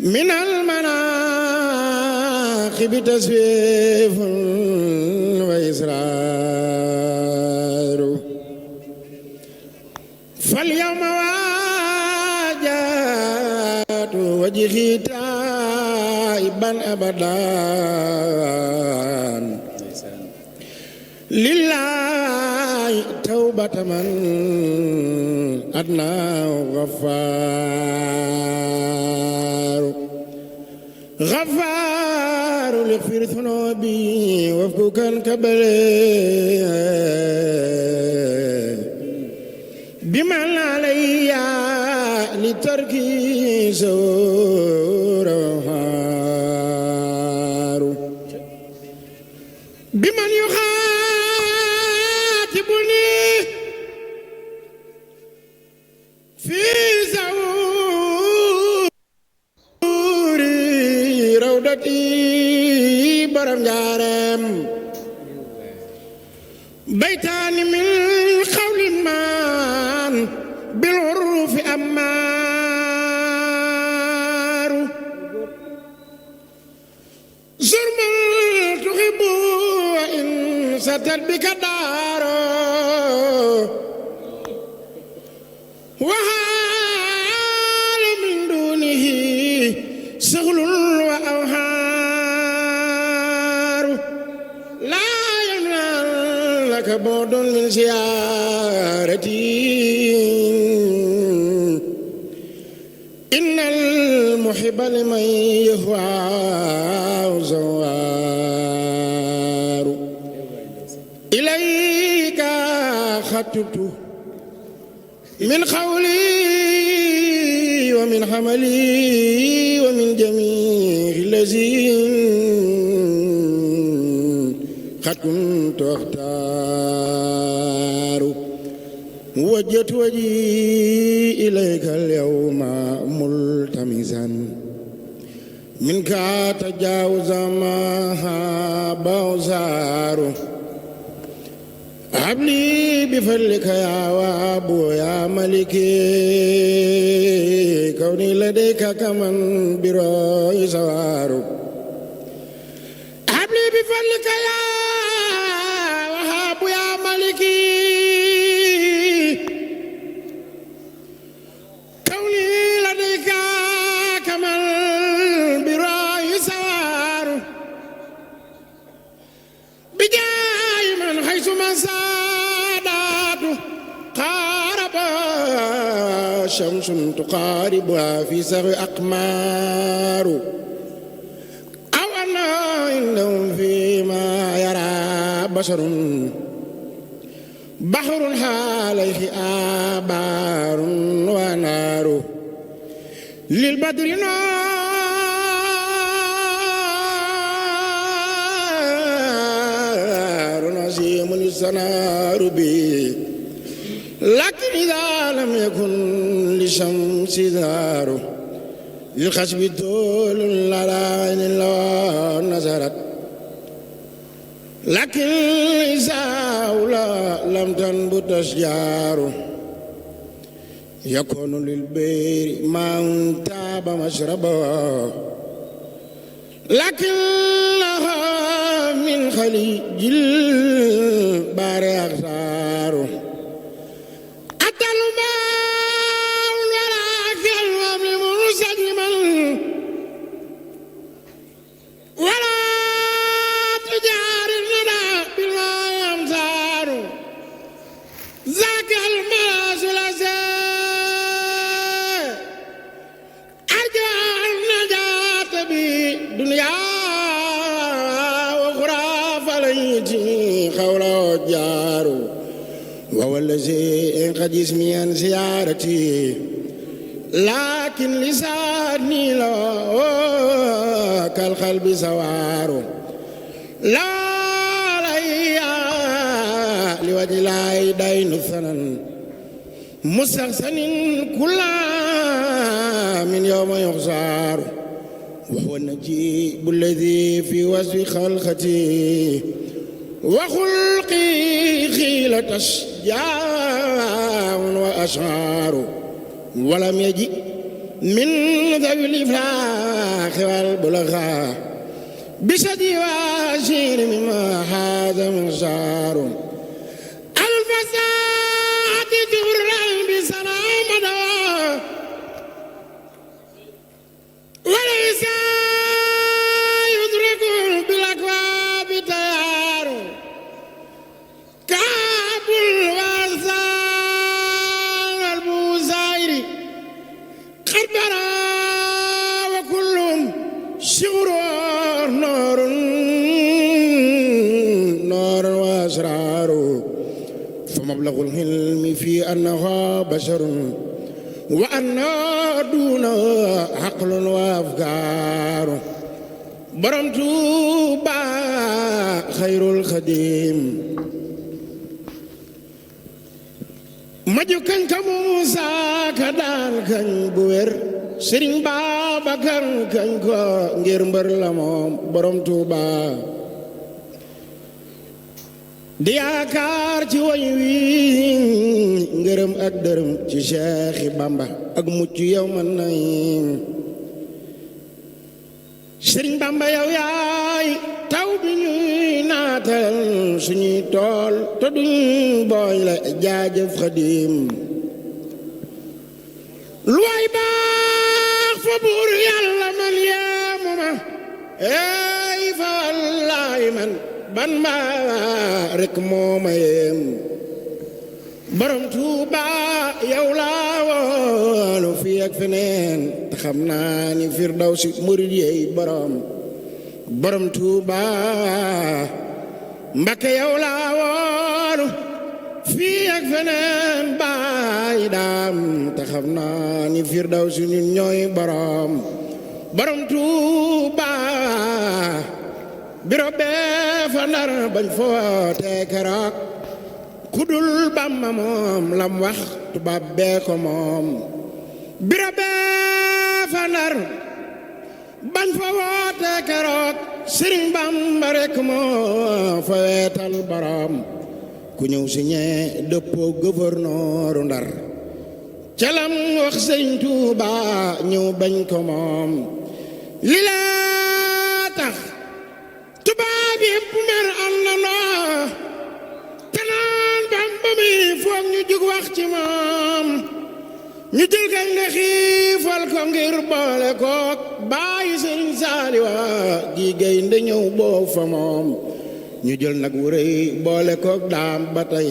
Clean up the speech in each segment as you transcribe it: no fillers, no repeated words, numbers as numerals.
من المناقب تسويف وإسرار فاليوم واجهت وجهي تائبا أبدا لله توبة من أدنى غفار غفار لغفر ذنوبي وفكك الكبلي بمن علي لتركي سور وهار بمن يخاطبني في زوري روضتي برم جارم بيتان من قول من بالعروف أمار زرم تحب وإن ستت بك دار وهال من دونه سغل وأوهار لا ينال لك بعد من زيارتي إن المحب لمن يهوى زوار إليك خطبت من قولي ومن حملي ومن جميع الذين قد كنت أختار وجهت وجهي إليك اليوم ملتمسا منك تجاوز ما هاب وزار هب لي بفضلك يا وهاب يا ملكي كوني لديك كمن برأي سوار هب لي بفضلك يا وهاب يا ملكي كوني لديك كمن برأي سوار بجاي من حيث ما سادات قارب شمس تقاربها في سغ أقمار أو أنا إنهم فيما يرى بشر بحر عليه آبار ونار للبدر نار نسيم للسنار به لكن إذا لم يكن لشمس دار للخشب طول للا عين الله نزرت لكن إذا لم تنبت أشجار يكون للبير ماء تاب مشربه لكنها من خليج البحر أغسار وهو الذي قد جسمي عن زيارتي لكن لساني لا كالقلب سوار لا ليا لوجه الله دين الثنن مستحسن كل من يوم يخسر وهو النجيب الذي في وصف خلقتي وخلقي خيلة أشجاع وأشعار ولم يجئ من ذوي الإفلاح والبلغاء بشدي واشير مما هذا مشار الفساد جرا بسلام دواء وليس يدرك بالأكواب تيار كعب الوزان البوزير قد برا وكلهم شغر نار وأسرار فمبلغ العلم في أنها بشر وأن دون عقل وأفكار برم توبا خير الخديم maju kañ ka Muusa ka daan kañ bu wér Sëriñ Babacar kañ ko ngir mbër la moom borom Tuuba di yaakaar ci woy wi ngërëm ak dërëm ci Seexi Bamba ak mucc yow man nay Sëriñ Bamba yow yaay taw bi ñuy naatal suñuy tool te duñ booy la jaajëf Xadim lu waay baax fa buur Yàlla man yeemu ma ey fa wallaahi man ban maa rek moo ma yeem borom Tuuba yow laa woolu fii ak feneen te xam naa ni Firdawsi murid yeey borom Tuuba Mbakke yow laa woolu fii ak feneen baay daam te xam naa ni Firdawsi ñun ñooy borom Tuuba biro bee fa Ndar bañ foote keroog kudul Bamba moom lam wax tubaab bee ko moom biro bee fa Ndar bañ fa woote keroog Sëriñ Bamba rek moo fa weetal borom ku ñëw si ñee dëppoo gouverneur Ndar ca lam wax Sëriñ Tuuba ñëw bañ ko moom li la tax tubaab yépp mer am na noo te naan Bamba mi foog ñu jug wax ci moom ñu jël kañ ne xiifal ko ngir boole kook bàyyi Sëriñ Saaliwa gi gaynde ñëw boobu fa moom ñu jël nag wu rëy boole kook daam ba tey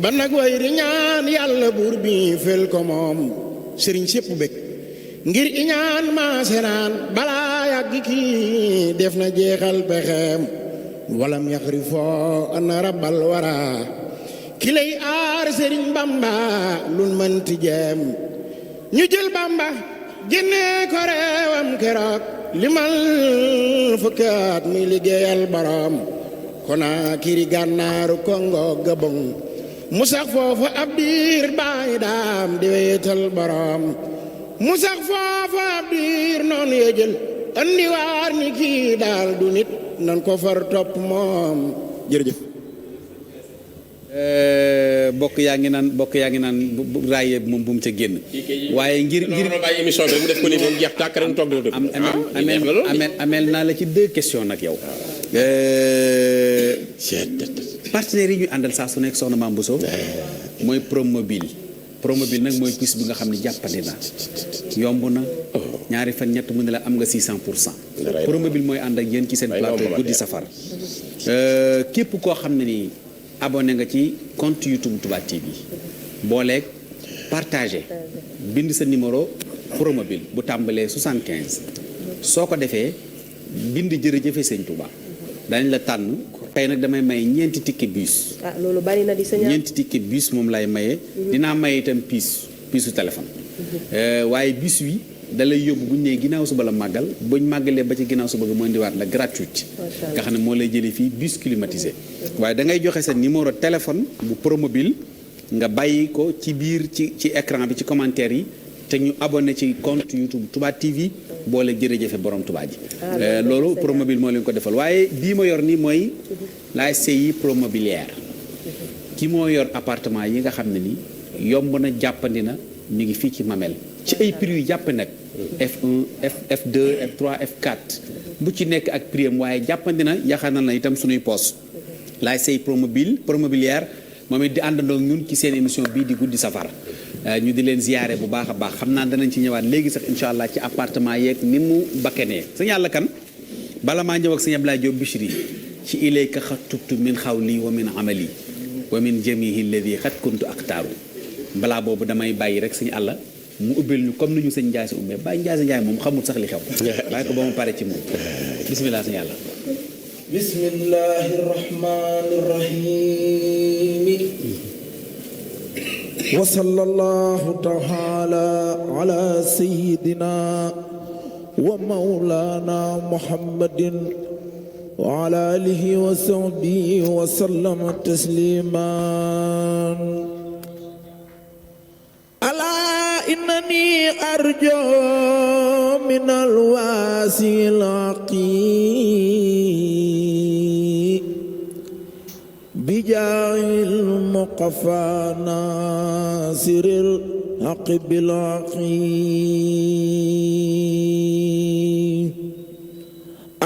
ba nag way di ñaan Yàlla buur bi fel ko moom sëriñ sépp bég ngir iñaan maase naan balaa yàgg kii def na jeexal pexeem walam yaxri foo ana rabbal wara ki lay aar Sëriñ Bamba lun mënti jeem ñu jël Bamba génne ko réewam keroog limal fukkaat muy liggéeyal borom Konaakiri Gànnaaru Kongo Gabon mu sax foofu ab diir baay daam di wéetal borom mu sax foofu ab diir noonu ya jël andi waar ni kii daal du nit nan ko far topp moom jërëjëf bokk yaa ngi naan raay moom bu mu ca génn waaye ngir bàyyi émission bi mu def ko ni moom jeex tàkk ren toog do amel naa la ci 2 questions nag yow partenaires yi ñu àndal saa su nekk soxna Mame Bousso mooy Promobile nag mooy puce bi nga xam ne jàppandi na yomb na ñaari fan ñett mu ne la am nga 600%. Promobile mooy ànd ak yéen ci seen plateau guddi safar képp koo xam ne nii abonné nga ci compte YouTube Touba TV booleeg partagé bind sa numéro Promobile bu tàmbalee 75 soo ko defee bind jërëjëfe sëñ Touba dañ la tànn tey nag damay may ñeenti ticket bus. loolu bari na di sañal ñeenti ticket bus moom lay maye. dinaa maye itam piisu téléphone. waaye bus wi da lay yóbbu bu ñu nee ginnaaw suba la màggal buñ màggalee ba ci ginnaaw suba ga moo indiwaat la gratuite. nga xam ne moo lay jëlee fii bus climatisé. waaye da ngay joxe sa numéro téléphone bu Promobile nga bàyyi ko ci biir ci écran bi ci commentaire yi te ñu abonné ci compte YouTube Touba TV boole jërëjëfe borom Touba ji. loolu Promobile moo leen ko defal waaye bii ma yor nii mooy la SCI Promobilière ki moo yor appartement yi nga xam ne ni yomb na jàppandi na mi ngi fii ci Mamel ci ay prix yu jàpp nag F1 F2 F3 F4 bu ci nekk ak prix am waaye jàppandi na yaakaar na itam suñuy poos laay say promobilière moom it di àndandoo ñun ci seen émission bii di guddi safar ñu di leen ziyaare bu baax a baax xam naa danañ ci ñëwaat léegi sax incha allah ci appartement yeeg ni mu bakkanee sëñ yàlla kan bala maa ñëw ak sëñ Abdoulaye Diop Bichri ci ilayka xat tubtu min xawli wa min amali wa min jamihi alladi xat kuntu aktaaru balaa boobu damay bàyyi rek sëñ àlla mu ubbil ñu comme ni ñu sëñ Ndiaye si ubbee bàyyi Ndiaye moom xamul sax li xew bàyyi ko ba mu pare ci moom bismillah sëñ yàlla bismillahi rahmani rahim wa sallallahu ta'ala ala sayyidina wa mawlana muhammadin wa ala alihi wa sahbihi wa sallama tasliman ala innani arju min alwasilaqi bijahil muqafa nasiril aqibil aqi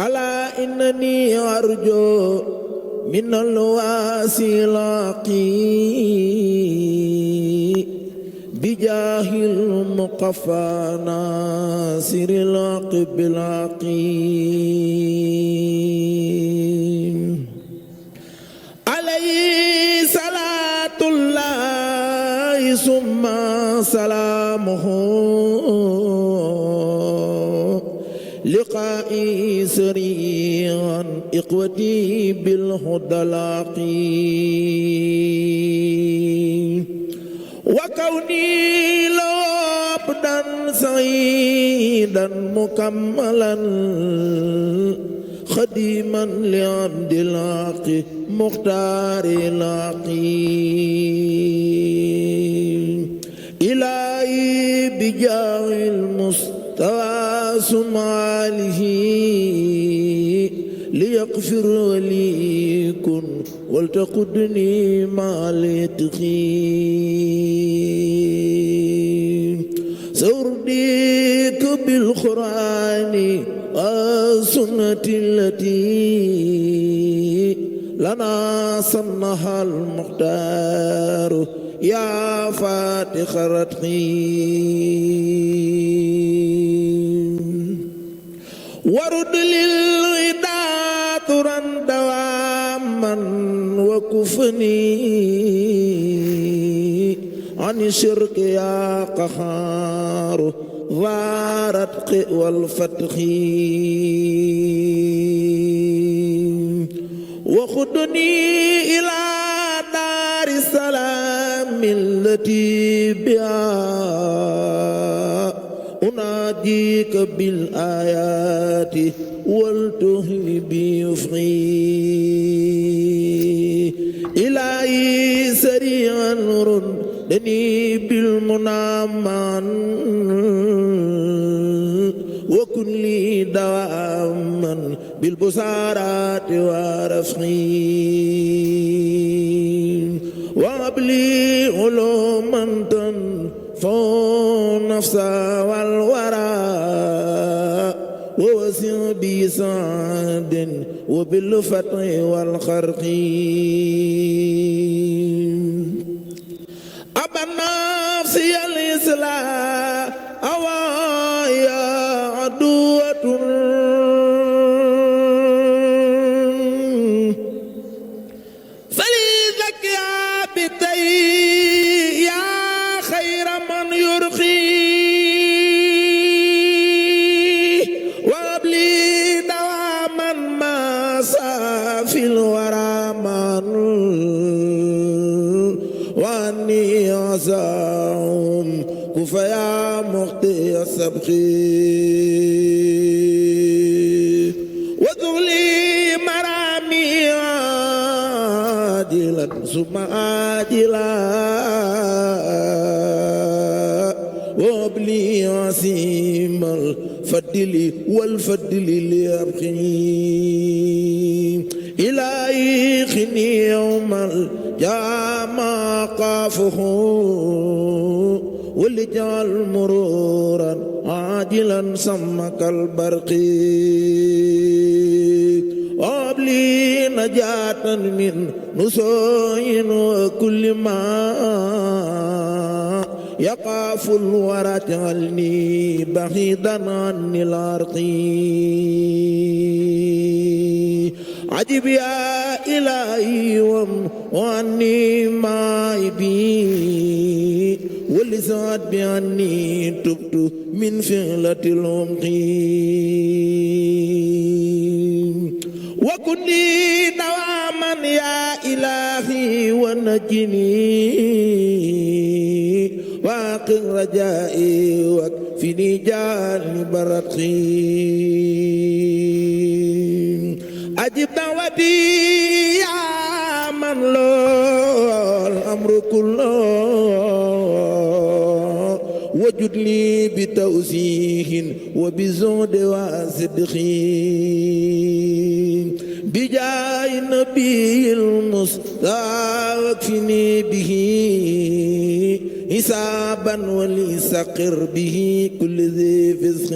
ala innani arju min alwasilaqi bijahil muqafa nasiril aqibil aqi alayhi salatullahi summa salamuhu liqa'i sari'an iqwati bil hudalaqi wa kawni labdan sa'idan mukammalan khadiman li abdil aqi muqtari laqi ilahi bijahil mustawa sumalihi liyaghfir li kun waltaqudni ma'alitqi سأرضيك بالقرآن والسنة التي لنا صنها المختار يا فاتح رتقي ورد للغدا طرا دواما وكفني عن الشرك يا قهار ظارت والفتح وخذني إلى دار السلام التي بها أناديك بالآيات والتهل بيفغي إلهي سريعا ردني بالمنامان وكن لي دواما بالبصارات ورفقي وهب لي علوما تنفع النفس والورى ووسع بي سعد وبالفتح والخرق أبا نفسي الإسلام أوايا عدوة فليذك يا بتي يا خير من يرخي وابلي دواما ما في الورى من واني عزاهم كفيا مخطي السبخي وذلي مرامي عاجلا ثم عاجلا وابلي عسيم الفضل والفضل ليبخي إلهي خني يوم الجامع قافه ولجعل مرورا عاجلا سمك البرق وابلي نجاة من نسوء وكل ما يقاف الورى اجعلني بعيدا عن الارض عجب يا إلهي وعني معي بي ولسعد بأني تبت من فعلة العمق وكن لي دواما يا إلهي ونجني واقر رجائي واكفني جانب رتقي أجب دعوتي يا من له الأمر كله وجد لي بتوسيه وبزود وصدق بجاه النبي المصطفى واكفني به حسابا وليسقر به كل ذي فسق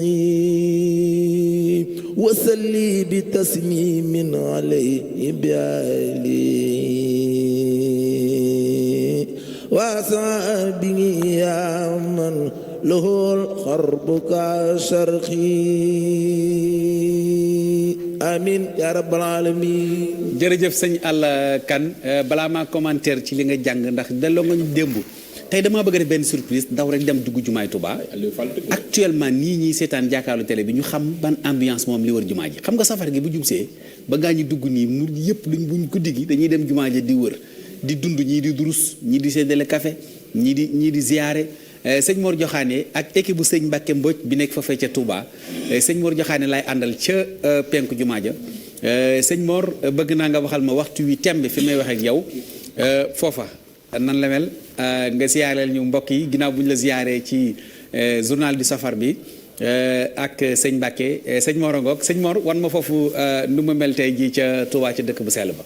وصلي بتسميم عليه بآله وأصحابه يا من له الخرب كشرخي آمين يا رب العالمين. jërëjëf sëñ Alla Kane balaa maa commentaire ci li nga jàng ndax delloo nga ñu démb tey damaa bëgg a def benn surprise daw rek dem dugg jumaay Touba actuellement nii ñii seetaan jàkkaarlu télé bi ñu xam ban ambiance moom li wër jumaa ji xam nga safar gi bu jubsee ba ngaa ñu dugg nii mu yëpp luñ buñ guddi gi dañuy dem jumaa ji di wër di dund ñii di durus ñii di séddale café ñii di ziyaare sëñ Mor Joxaane ak équipe bu sëñ Mbàkke Mbodj bi nekk fa fee ca Touba sëñ Mor Joxaane laay àndal ca penku jumaa ja sëñ Mor bëgg naa nga waxal ma waxtu wi tembe fi may wax ak yow foofa nan la mel nga ziyaareel ñu mbokk yi ginnaaw bu ñu la ziyaaree ci journal du safar bi ak sëñ Mbàkke sëñ Mor ngoog sëñ Mor wan ma foofu nu ma mel tey jii ca Touba ca dëkk bu sell ba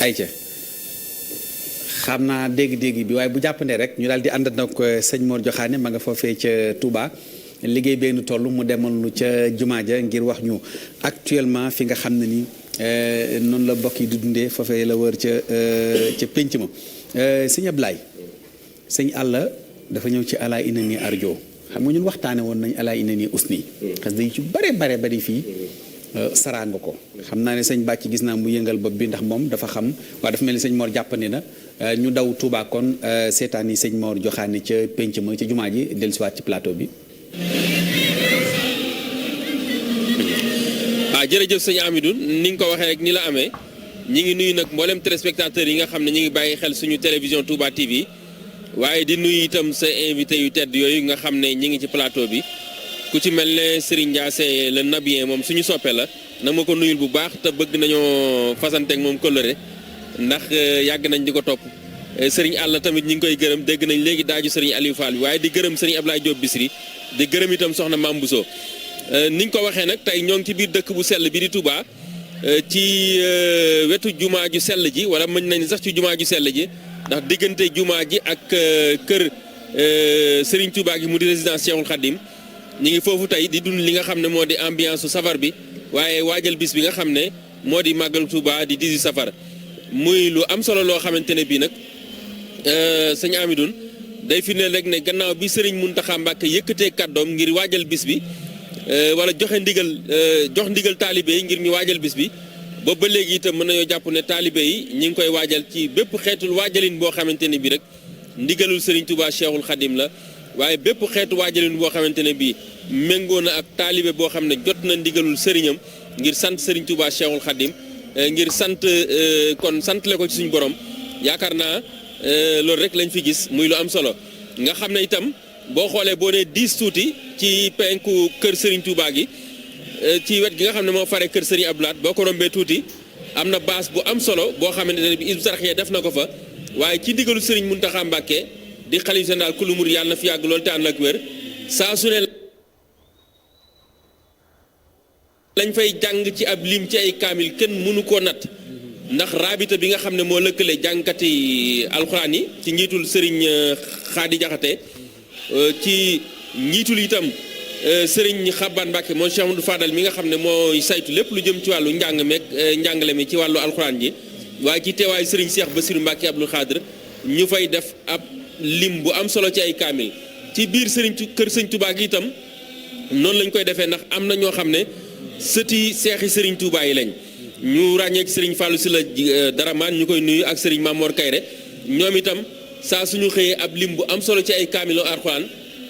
ayca xam naa dégg-dégg bi waaye bu jàppandee rek ñu daal di ànd nag sëñ Mor Joxaane ma nga foofee ca Touba liggéey benn toll mu demal lu ca jumaa ja ngir wax ñu actuellement fi nga xam ne ni noonu la mbokk yi di dundee foofee la wër ca pénc ma sëñ Ablaye sëñ Alla dafa ñëw ci ala ina nii arjo xam nga ñun waxtaane woon nañ ala ina nii usni xas dañu ci bare bari fii saraanga ko xam naa ne sëñ bàcc gis naa mu yëngal bopp bi ndax moom dafa xam waaye dafa mel ni sëñ Mor jàppandi na ñu daw Touba kon seetaan yi sëñ Mor Joxaane ca pénc ma ca jumaa ji dellusiwaat ci plateau bi. jërëjëf sëñ Amidou ni nga ko waxee rek ni la amee ñi ngi nuyu nag mboolem téléspectateurs yi nga xam ne ñi ngi bàyyi xel suñu télévision Touba TV waaye di nuyu itam sa invité yu tedd yooyu nga xam ne ñi ngi ci plateau bi. ku ci mel ne Serigne Ndiassé le nabien moom suñu soppe la na ma ko nuyul bu baax te bëgg nañoo fasanteeg moom kóllëre ndax yàgg nañ di ko topp Serigne Alla tamit ñi ngi koy gërëm dégg nañ léegi daaju Serigne Aliou Fall bi waaye di gërëm Serigne Ablaye Diop Bisri di gërëm itam soxna Mame Bousso niñ ko waxee nag tey ñoo ngi ci biir dëkk bu sell bi di Touba ci wetu jumaa ju sell ji wala mën nañ sax ci jumaa ju sell ji ndax diggante jumaa ji ak kër Serigne Touba gi mu di résidence Cheikhoul Khadim ñi ngi foofu tey di dund li nga xam ne moo di ambiance su safar bi waaye waajal bis bi nga xam ne moo di màggal Touba di 18 safar muy lu am solo loo xamante ne bii nag sëñ Amidoune day firndeel rek ne gannaaw bi Serigne Mountakha Mbacké yëkkatee kàddoom ngir waajal bis bi wala jox ndigal taalibe yi ngir ñu waajal bis bi boobu ba léegi itam mën nañoo jàpp ne taalibe yi ñi ngi koy waajal ci bépp xeetul waajalin boo xamante ne bii rek ndigalul Serigne Touba Cheikhoul Khadim la. waaye bépp xeetu waajalin boo xamante ne bii méngoo na ak taalibe boo xam ne jot na ndigalul sëriñam ngir sant Serigne Touba Cheikhoul Khadim ngir sant kon santle ko ci suñu borom yaakaar naa loolu rek lañ fi gis muy lu am solo nga xam ne itam boo xoolee boo nee 10 tuuti ci penku kër Serigne Touba gi ci wet gi nga xam ne moo fare kër Serigne Abdoulaat boo ko rombee tuuti am na baas bu am solo boo xamante ne bi Hizbut Tarqiyyah def na ko fa waaye ci ndigalu Serigne Mountakha Mbacké di xalif général kulu murid yàlla na fi yàgg loolu te ànd ak wér saa su ne lañ fay jàng ci ab lim ci ay kaamil kenn mënu koo natt ndax raabita bi nga xam ne moo lëkkale jàngkati alxuraan yi ci njiitul Serigne Khady Diakhaté ci njiitul itam Serigne Xaban Mbacké moom Cheikh Amadou Fadal mi nga xam ne mooy saytu lépp lu jëm ci wàllu njàng meek njàngale mi ci wàllu alxuraan ji waaye ci teewaayu Serigne Cheikh Bassirou Mbacké Abdoul Khadr ñu fay def ab lim bu am solo ci ay kaamil ci biir kër Sëñ Touba gi itam noonu lañ koy defee ndax am na ñoo xam ne sëti seexi Serigne Touba yi lañ ñu ràññee ci Serigne Fallou Sylla Daraman ñu koy nuyu ak Serigne Mamor Kayre ñoom itam saa suñu xëyee ab lim bu am solo ci ay kaamilu alxuraan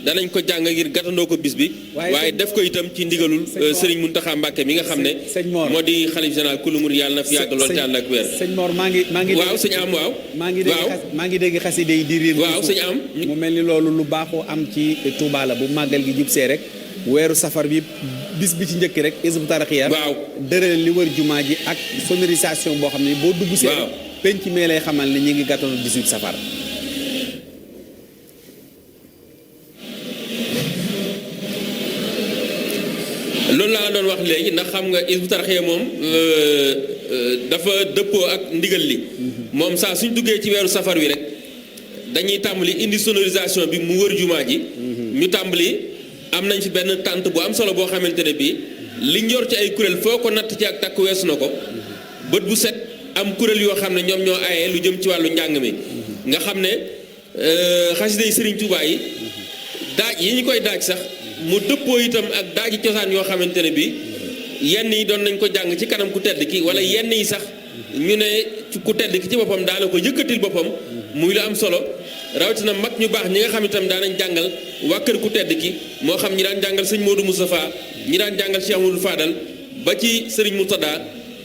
danañ ko jàng ngir gàttandoo ko bis bi waaye def ko itam ci ndigalul Serigne Mountakha Mbacké mi nga xam ne moo di xalif général kulu murid yàlla na fi yàgg lool te ànd ak wér. sëñ Mor maa ngi waaw sëñ am waaw maa ngi dégg xaside yi di riir waaw sëñ am mu mel ni loolu lu baaxoo am ci Touba la bu màggal gi jub see rek weeru safar bi bis bi ci njëkk rek Hizbut Tarqiyyah waaw dërël li wër jumaa ji ak sonorisation boo xam ne boo dugg see penc mee lay xamal ne ñu ngi gàttanu 18 safar loolu laa doon wax léegi ndax xam nga Hizbut Tarqiyyah moom dafa dëppoo ak ndigal li moom saa suñ duggee ci weeru safar wi rek dañuy tàmbali indi sonorisation bi mu wër jumaa ji ñu tàmbali am nañ fi benn tànt bu am solo boo xamante ne bii li njor ci ay kuréel foo ko natt ci ak takk weesu na ko bët bu set am kuréel yoo xam ne ñoom ñoo aaye lu jëm ci wàllu njàng mi nga xam ne xasida yi Serigne Touba yi daaj yi ñu koy daaj sax mu dëppoo itam ak daaji cosaan yoo xamante ne bii yenn yi doon nañ ko jàng ci kanam ku tedd ki wala yenn yi sax ñu ne ku tedd ki ci boppam daana ko yëkkatil boppam muy lu am solo rawatina mag ñu baax ñi nga xam itam daanañ jàngal waa kër ku tedd ki moo xam ñi daan jàngal sëñ Modou Moustapha ñi daan jàngal Cheikh Amadou Fadal ba ci Serigne Murtada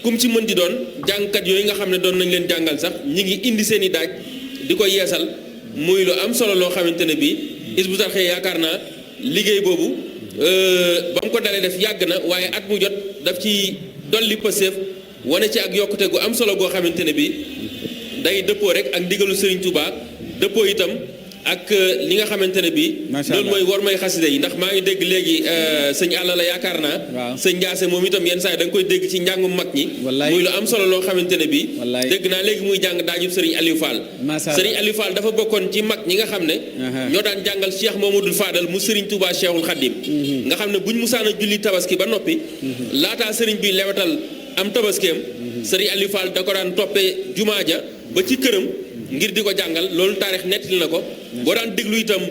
kum ci mën di doon jàngkat yooyu nga xam ne doon nañ leen jàngal sax ñi ngi indi seen i daaj di ko yeesal muy lu am solo loo xamante ne bii Hizbut Tarqiyyah yaakaar naa liggéey boobu ba mu ko dalee def yàgg na waaye at mu jot daf ci dolli pëseef wane ci ak yokkute gu am solo goo xamante ne bii day dëppoo rek ak ndigalu Serigne Touba dëppoo itam ak li nga xamante ne bii loolu mooy war may xasida yi ndax maa ngi dégg léegi sëñ Alla la yaakaar naa sëñ Ndiasse moom itam yenn saa yi da nga koy dégg ci njàngum mag ñi muy lu am solo loo xamante ne bii dégg naa léegi muy jàng daajub Serigne Aliou Fall Serigne Aliou Fall dafa bokkoon ci mag ñi nga xam ne ñoo daan jàngal Cheikh Mamadou Fadal mu Serigne Touba Cheikhul Khadim nga xam ne buñ musaana julli tabaski ba noppi laataa Serigne bi lewatal am tabaskeem Serigne Aliou Fall da ko daan toppee jumaa ja ba ci këram ngir di ko jàngal loolu taarix nettali na ko boo daan déglu itam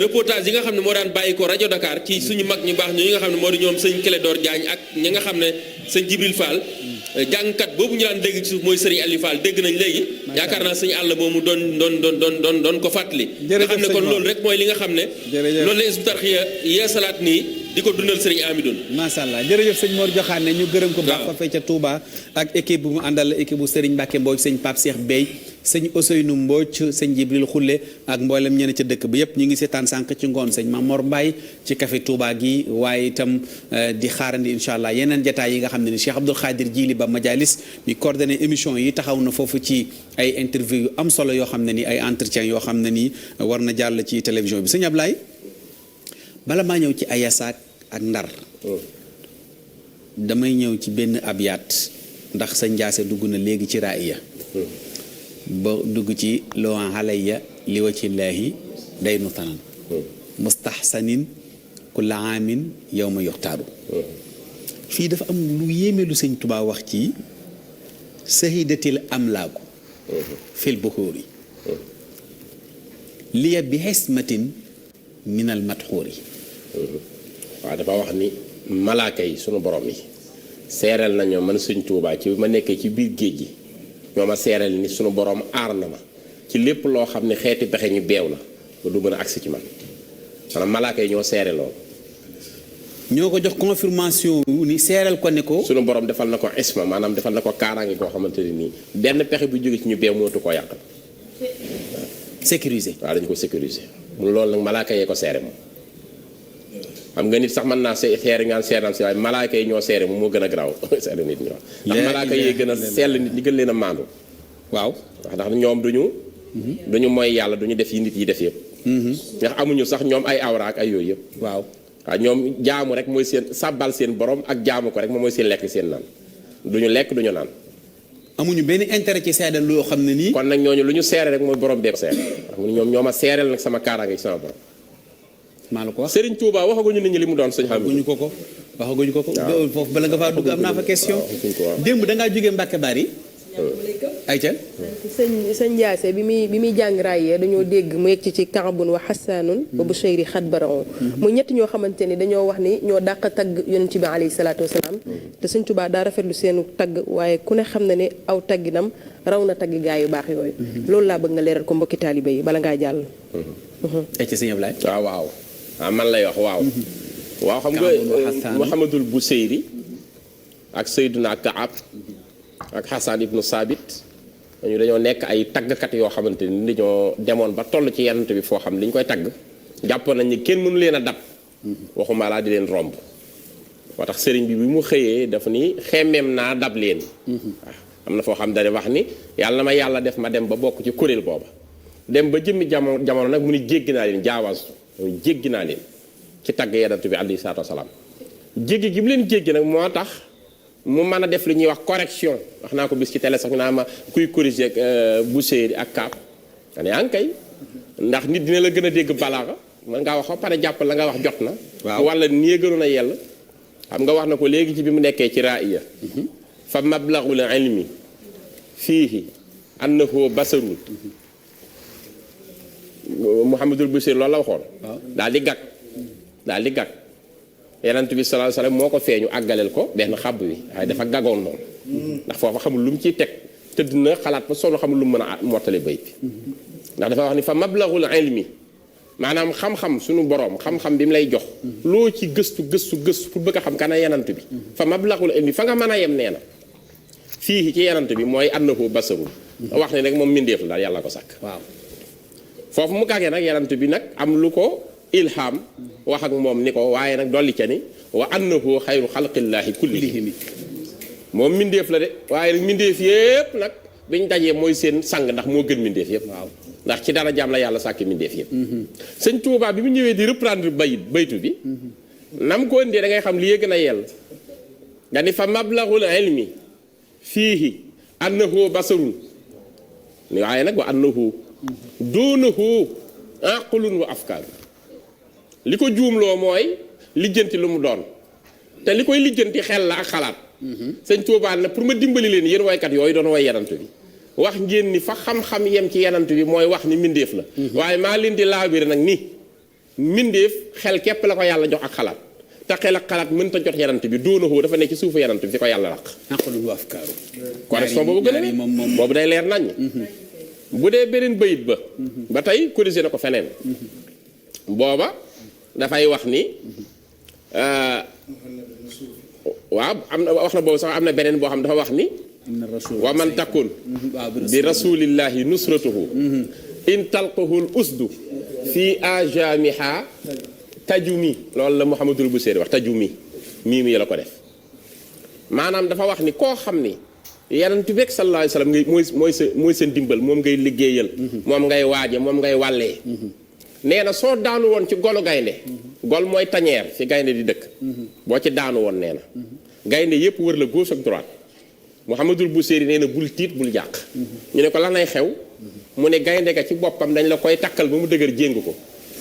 reportage yi nga xam ne moo daan bàyyi ko rajo Dakar ci suñu mag ñu baax ñi nga xam ne moo di ñoom sëñ Clédor Diagne ak ñi nga xam ne sëñ Jibril Fall jàngkat boobu ñu daan dégg ci suuf mooy Serigne Aliou Fall dégg nañ léegi yaakaar naa sëñ àll moomu doon ko fàttali nga xam ne kon loolu rek mooy li nga xam ne loolu la Hizbut Tarqiyyah yeesalaat nii di ko dundal Serigne Amidoune macha allah jërëjëf sëñ Mor Joxaane ñu gërëm ko baax fa fee ca Touba ak équipe bu mu àndal équipe bu Serigne Mbacké Mbodj sëñ Pape Cheikh Bey sëñ Ousseynou Mbodj sëñ Jibril Xulle ak mboolem ñeneen ca dëkk bi yëpp ñu ngi seetaan sànq ci ngoon sëñ Mamor Mbaye ci café Touba gi waaye itam di xaarandi incha allah yeneen jataay yi nga xam ne ni Cheikh Abdoul Khadir Jili Ba Majalis mi coordonné émission yi taxaw na foofu ci ay interview yu am solo yoo xam ne ni ay entretien yoo xam ne ni war na jàll ci télévision bi sëñ Ablaye bala maa ñëw ci Ayasaak ak Ndar damay ñëw ci benn abyaat ndax sa njaase dugg na léegi ci raaya ba dugg ci loo alayya li wajhillaahi day nu tanan mustahsanin kulla aamin yow ma yoxtaaru fii dafa am lu yéeme lu sëñ Tuubaa wax ci sahidatil amlaaku fil buxuuri liya bi xismatin minal matxuuri waaw dafa wax ni malaaka yi sunu borom yi seereel nañoo man sëñ Tuubaa ci ma nekkee ci biir géej gi ñoo ma seereel ni sunu borom aar na ma ci lépp loo xam ne xeeti pexe ñu beew la ba du mën a agsi ci man maanaam malaaka yi ñoo seere loolu ñoo ko jox confirmation ni seereel ko ne ko sunu borom defal na ko isma maanaam defal na ko kaaraange koo xamante ne nii benn pexe bu jóge ci ñu beew mootu koo yàqal sécuriser waaw dañu ko sécuriser mu loolu nag malaaka yee ko seere moom xam nga nit sax mën naa seere ngaan seeram si waaye malaaka yi ñoo seere moom moo gën a garaaw seere nit ñi wax ndax malaaka yee gën a sell nit ñi gën leen a maandu waaw ndax ñoom duñu duñu mooy yàlla duñu def yi nit yi def yëpp ndax amuñu sax ñoom ay awra ak ay yooyu yëpp waaw ñoom jaamu rek mooy seen sàbbal seen borom ak jaamu ko rek moom mooy seen lekk seen naan duñu lekk duñu naan amuñu benn intérêt ci seedal loo xam ne nii kon nag ñooñu lu ñu seere rek mooy borom beek seere ñoom ñoo ma seereel nag sama kaaraange ci sama borom maa la ko wax Serigne Touba waxaguñu nit ñi li mu doon sëñ xam waxaguñu ko foofu bala nga faa dugg am naa fa question démb da ngaa jógee Mbàkke Bari ayca sëñ Ndiasse bi muy jàng raayee dañoo dégg mu yegg ci Kaabun wa Xasaanun wa Bushayri xat baraon mu ñett ñoo xamante ni dañoo wax ni ñoo dàq tagg yonent bi alayhi salaatu wasalaam te sëñ Tuubaa daa rafetlu seenu tagg waaye ku ne xam na ne aw tagginam raw na tagg gaa yu baax yooyu loolu laa bëgg nga leeral ko mbokki taalibe yi bala ngaa jàll ayca sëñ Ablaye waaw man lay wax waaw xam nga Muhammadul Busayri ak Seydina Kaab ak Xasan ibnu Saabit dañoo nekk ay taggkat yoo xamante ni dañoo demoon ba toll ci yonent bi foo xam ne li ñu koy tagg jàppoon nañ ni kenn mënu leen a dab waxuma laa di leen romb moo tax sëriñ bi mu xëyee dafa ni xemmeem naa dab leen waaw am na foo xam dane wax ni yàlla ma yàlla def ma dem ba bokk ci kuréel booba dem ba jëmmi jamono nag mu ni jéggi naa leen jaawas jéggi naa leen ci tagg yonent bi alayhi salaatu wasalaam jéggi gi mu leen jéggi nag moo tax mu mën a def lu ñuy wax correction wax naa ko bis ci télé sax naa ma kuy corriger Buseyri ak Kaab dane ankay ndax nit dina la gën a dégg balaaxa mën ngaa wax ba pare jàpp la nga wax jot na wala nii gënoon a yell xam nga wax na ko léegi ci bi mu nekkee ci raaya fa mablagul ilmi fiihi annahu basarun Muhammadul Buseyri loolu la waxoon daal di gàgg yonent bi sallallahu alayhi wasallam moo ko feeñu àggaleel ko benn xàbb bi waaye dafa gagoon noonu ndax foofa xamul lu mu ciy teg tëdd na xalaat ba solo xamul lu mu mën a mottale bayt bi ndax dafa wax ni fa mablaghul ilmi maanaam xam-xam suñu borom xam-xam bi mu lay jox loo ci gëstu pour bëgg a xam kana yonent bi fa mablaghul ilmi fa nga mën a yem nee na fii ci yonent bi mooy annahu basarun wax ne rek moom mindeef la daal yàlla ko sàkk waaw foofu mu gàggee nag yonent bi nag am lu ko ilham wax ak moom ni ko waaye nag dolli ca ni wa annahu xayru xalqillaahi kullihim moom mindeef la de waaye nag mindeef yëpp nag biñ dajee mooy seen sang ndax moo gën mindeef yëpp waaw ndax ci dara jaam la yàlla sàkk mindeef yëpp sëñ Tuubaa bi mu ñëwee di reprendre baytu bi nam ko indee da ngay xam li yëg na yell nga ni fa mablaghul ilmi fiihi annahu basarun waaye nag wa annahu doonahu aqlun wa afkaar li ko juumloo mooy lijjanti lu mu doon te li koy lijjanti xel la ak xalaat sëñ Tuubaa na pour ma dimbali leen yéen waykat yooyu doon way yanant bi wax ngeen ni fa xam-xam yem ci yanant bi mooy wax ni mbindeef la waaye maa leen di laabire nag ni mbindeef xel képp la ko yàlla jox ak xalaat te xel ak xalaat mën ta jot yanant bi doonahoo dafa nekk ci suufu yanant bi fi ko yàlla laq correction boobu gën a boobu day leer nañ bu dee beneen bayit ba tey corrigé na ko feneen booba dafay wax ni waaw am na wax na boobu sax am na beneen boo xam dafa wax ni wa man takun bi rasulillahi nusratuhu in talqahul usdu fi ajamiha tajumi loolu la Muhammadul Buseyri wax tajumi mii mi la ko def maanaam dafa wax ni koo xam ni yonent bi sallallahu alayhi wasallam ngay mooy seen dimbal moom ngay liggéeyal moom ngay waaje moom ngay wàllee nee na soo daanu woon ci golu gaynde gol mooy tañeer fi gaynde di dëkk boo ci daanu woon nee na gaynde yëpp wër la gauche ak droite Muhammadul Buseyri nee na bul tiit bul jàq ñu ne ko lan lay xew mu ne gaynde ga ci boppam dañ la koy takkal ba mu dëgër jéng ko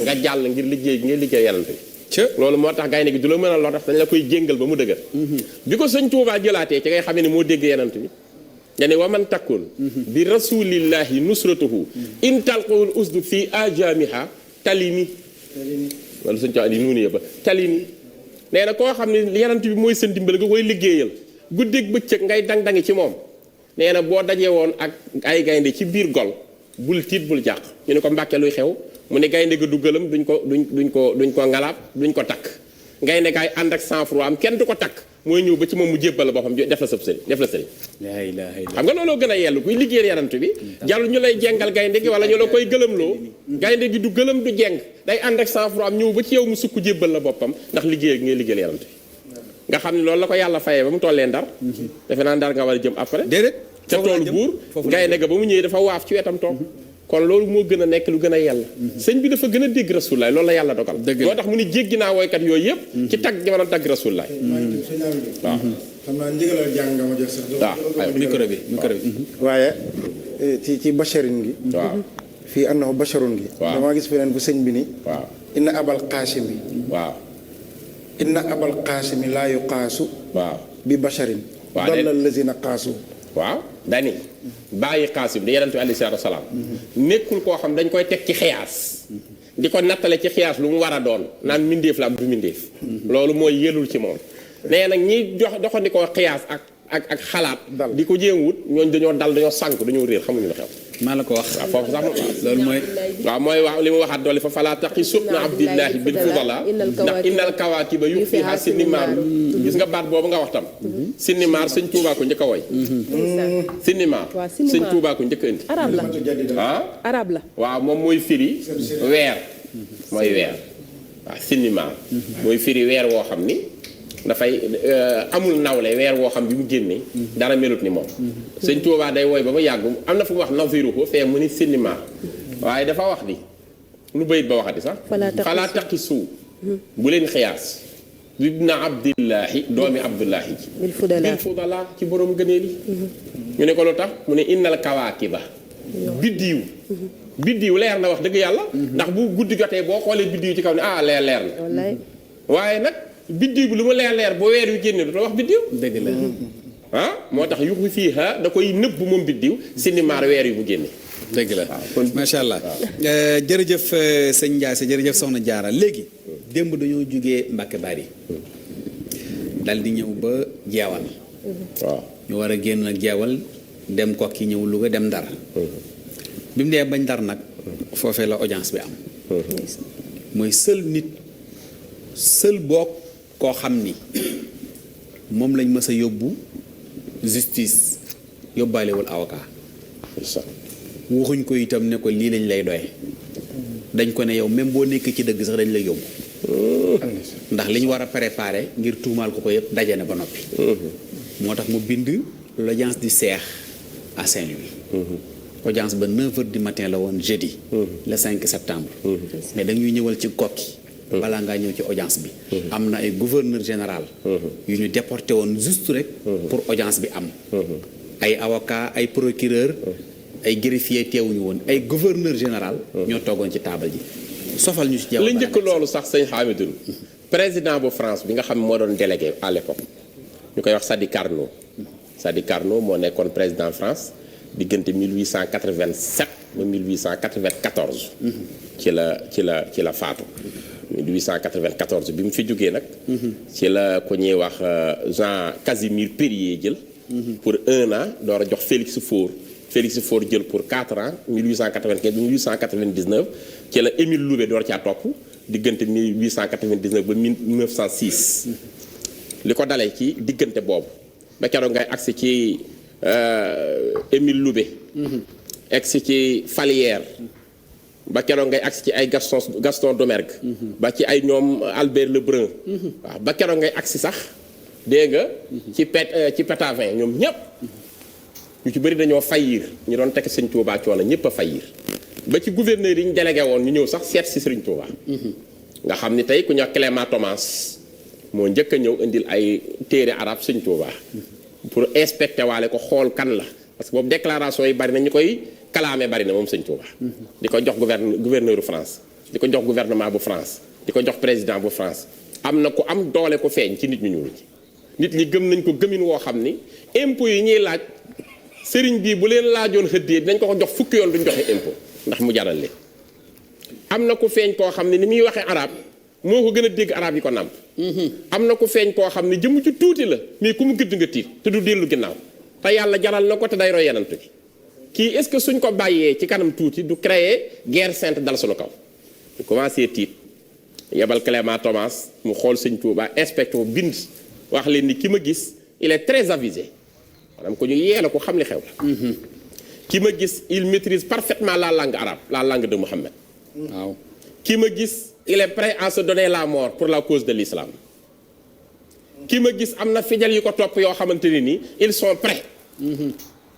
nga jàll ngir liggéey ngay liggéey yonent bi loolu moo tax gaynde gi du la mën a lor tax dañ la koy jéngal ba mu dëgër bi ko sëñ Tuubaa jëlaatee ci ngay xamee ne moo dégg yonent bi nga ne waman takkoon bi rasulillahi nusratuhu in talqawul usdu fi ajamiha talimi wala sëñ Tuubaa di nuunu yëpp talimi nee na koo xam ne yonent bi mooy seen dimbal nga koy liggéeyal guddeeg bëccëg ngay dang-dangi ci moom nee na boo dajee woon ak ay gaynde ci biir gol bul tiit bul jàq ñu ne ko Mbàkke luy xew mu ne gaynde ga du gëlëm duñ ko ngalaab duñ ko takk gaynde gaay ànd ak sang-froid am kenn du ko takk mooy ñëw ba ci moom mu jébbal la boppam def la sëriñ xam nga looloo gën a yellu kuy liggéeyal yonent bi jarul ñu lay jengal gaynde gi wala ñu la koy gëlëmloo gaynde gi du gëlëm du jeng day ànd ak sang-froid am ñëw ba ci yow mu sukk jébbal la boppam ndax liggéey ngay liggéeyal yonent bi nga xam ne loolu la ko yàlla fayee ba mu tollee Ndar defe naa Ndar nga war a jëm après déedéet ca toolu buur gaynde ga ba mu ñëwee dafa waaf ci wetam toog kon loolu moo gën a nekk lu gën a yàlla sëñ bi dafa gën a dégg rasulaay loolu la yàlla dogal moo tax mu ni jéggi naa woykat yooyu yëpp ci tagg gi ma doon tagg rasulaay waaw xam naa ndigalal jàng nga ma jox sax. waaw micro bi. waaye ci basharin gi. waaw fii annahu basharun gi. waaw damaa gis feneen bu sëñ bi ni. waaw inna abal qaasimi. waaw inna abal qaasimi laa yuqaasu. waaw bi basharin. waaw dalla lazina qaasu. waaw dani bàyyi xaasim di yonent bi alayhi salaatu wa salaam nekkul koo xam dañ koy teg ci xiyaas di ko nattale ci xiyaas lu mu war a doon naan mindeef la am du mindeef loolu mooy yelul ci moom nee nag ñiy doxandikoo xiyaas ak xalaat di ko jéem wut ñooñ dañoo dal dañoo sànk dañoo réer xamuñu lu xew maa la ko wax. waaw foofu sax loolu mooy. waaw mooy wax li mu waxaat doole fa falaa taqi subna abdillahi bil fudala ndax innal kawaakiba yu fiha sinnimaar gis nga baat boobu nga wax tam sinnimaar sëñ Tuubaa ko njëkk a woy sinnimaar sëñ Tuubaa ko njëkk a indi arab la ah arab la waaw moom mooy firi weer mooy weer waaw sinnimaar mooy firi weer woo xam ni dafay amul nawle weer woo xam bi mu génnee dara melut ni moom sëñ Tuubaa day woy ba mu yàgg am na fu mu wax naziruhu fee mu ni sinnimaar waaye dafa wax di lu bayit ba waxati sax falaa taqi suu bu leen xiyaas ibna abdillahi doomi abdullahi ji bil fudala ci borom gëneel yi ñu ne ko lu tax mu ne innal kawaakiba biddiw leer na wax dëgg yàlla ndax bu guddi jotee boo xoolee biddiw ci kaw ne ah leer na waaye nag biddiw bi lu mu leer bu weer wi génne du ta wax biddiw dëgg la ah moo tax yuxu fii da koy nëbb moom biddiw sinnimaar weer yi bu génne dëgg la macha allah jërëjëf sëñ Ndiasse jërëjëf soxna Jaara léegi démb dañoo jógee Mbàkke Bari dal di ñëw ba jeewal waaw ñu war a génn nag jeewal dem Kokki ñëw Louga dem Ndar bi mu dee bañ Ndar nag foofee la audience bi am mooy seul boo koo xam ni moom lañ mës a yóbbu justice yóbbaalewul avocat waxuñ ko itam ne ko lii lañ lay doye dañ ko ne yow même boo nekk ci dëgg sax dañ lay yóbbu ndax li ñu war a préparer ngir tuumaal ko yëpp daje na ba noppi moo tax mu bind l'audience du Cheikh à Saint-Louis audience ba 9h du matin la woon jeudi le 5 septembre mais dañuy ñëwal ci Kokki balaa ngaa ñëw ci audience bi am na ay gouverneur général yu ñu déporté woon juste rek pour audience bi am ay avocat ay procureur ay greffier teewuñu woon ay gouverneur général ñoo toogoon ci taabal ji sofal ñu ci jaww la njëkk loolu sax sëñ Hamidou président bu France bi nga xam moo doon délégué à l'époque ñu koy wax Sadi Carnot moo nekkoon président France diggante 1887 ba 1894 ci la faatu 1894 bi mu fi jógee nag ci la ko ñuy wax Jean Casimir Périer jël pour 1 an door a jox Félix Faure jël pour 4 ans 1895 ba 1899 ci la Émile Loubet door caa topp diggante 1899 ba 1906 li ko dalee ci diggante boobu ba keroog ngay agsi ci Émile Loubet agsi ci Falière ba keroog ngay agsi ci ay Gaston Domergue ba ci ay ñoom Albert Lebrun waaw ba keroog ngay agsi sax dégg nga ci Pétavin ñoom ñëpp ñu ci bëri dañoo faillir ñu doon tekk Sëñ Tuubaa coono ñëpp a faillir ba ci gouverneur yi ñu délégué woon ñu ñëw sax seet si Sëriñ Tuubaa nga xam ni tey ku ñu wax Clément Thomas moo njëkk a ñëw indil ay téere arab Sëñ Tuubaa pour inspecter waale ko xool kan la parce que boobu déclaration yi bari na ñu koy kalaame bari na moom Sëñ Tuubaa di ko jox gouverneur France di ko jox gouvernement bu France di ko jox président bu France am na ku am doole ko feeñ ci nit ñu ñuul nit ñi gëm nañ ko gëmin woo xam ni impôt yi ñuy laaj sëriñ bii bu leen laajoon xëddee dinañ ko jox fukki yoon duñ joxe impôt ndax mu jaral leen am na ku feeñ koo xam ne ni muy waxee arab moo ko gën a dégg arab yi ko nàmp am na ku feeñ koo xam ne jëmu ci tuuti la mais ku mu gëdd nga tiit te du dellu ginnaaw te yàlla jaral na ko te day roy yenant bi kii est-ce que suñ ko bàyyee ci kanam tuuti du créer guerre sainte dal suñu kaw ñu commencé tiit yebal Clément Thomas mu xool Sëñ Tuubaa inspecteur bind wax leen ni ki ma gis il est très avisé maanaam ko ñu yeela ko xam li xew la ki ma gis il maîtrise parfaitement la langue arabe la langue de Mohammed waaw ki ma gis il est prêt à se donner la mort pour la cause de l'islam ki ma gis am na fidèles yu ko topp yoo xamante ne ni ils sont prêts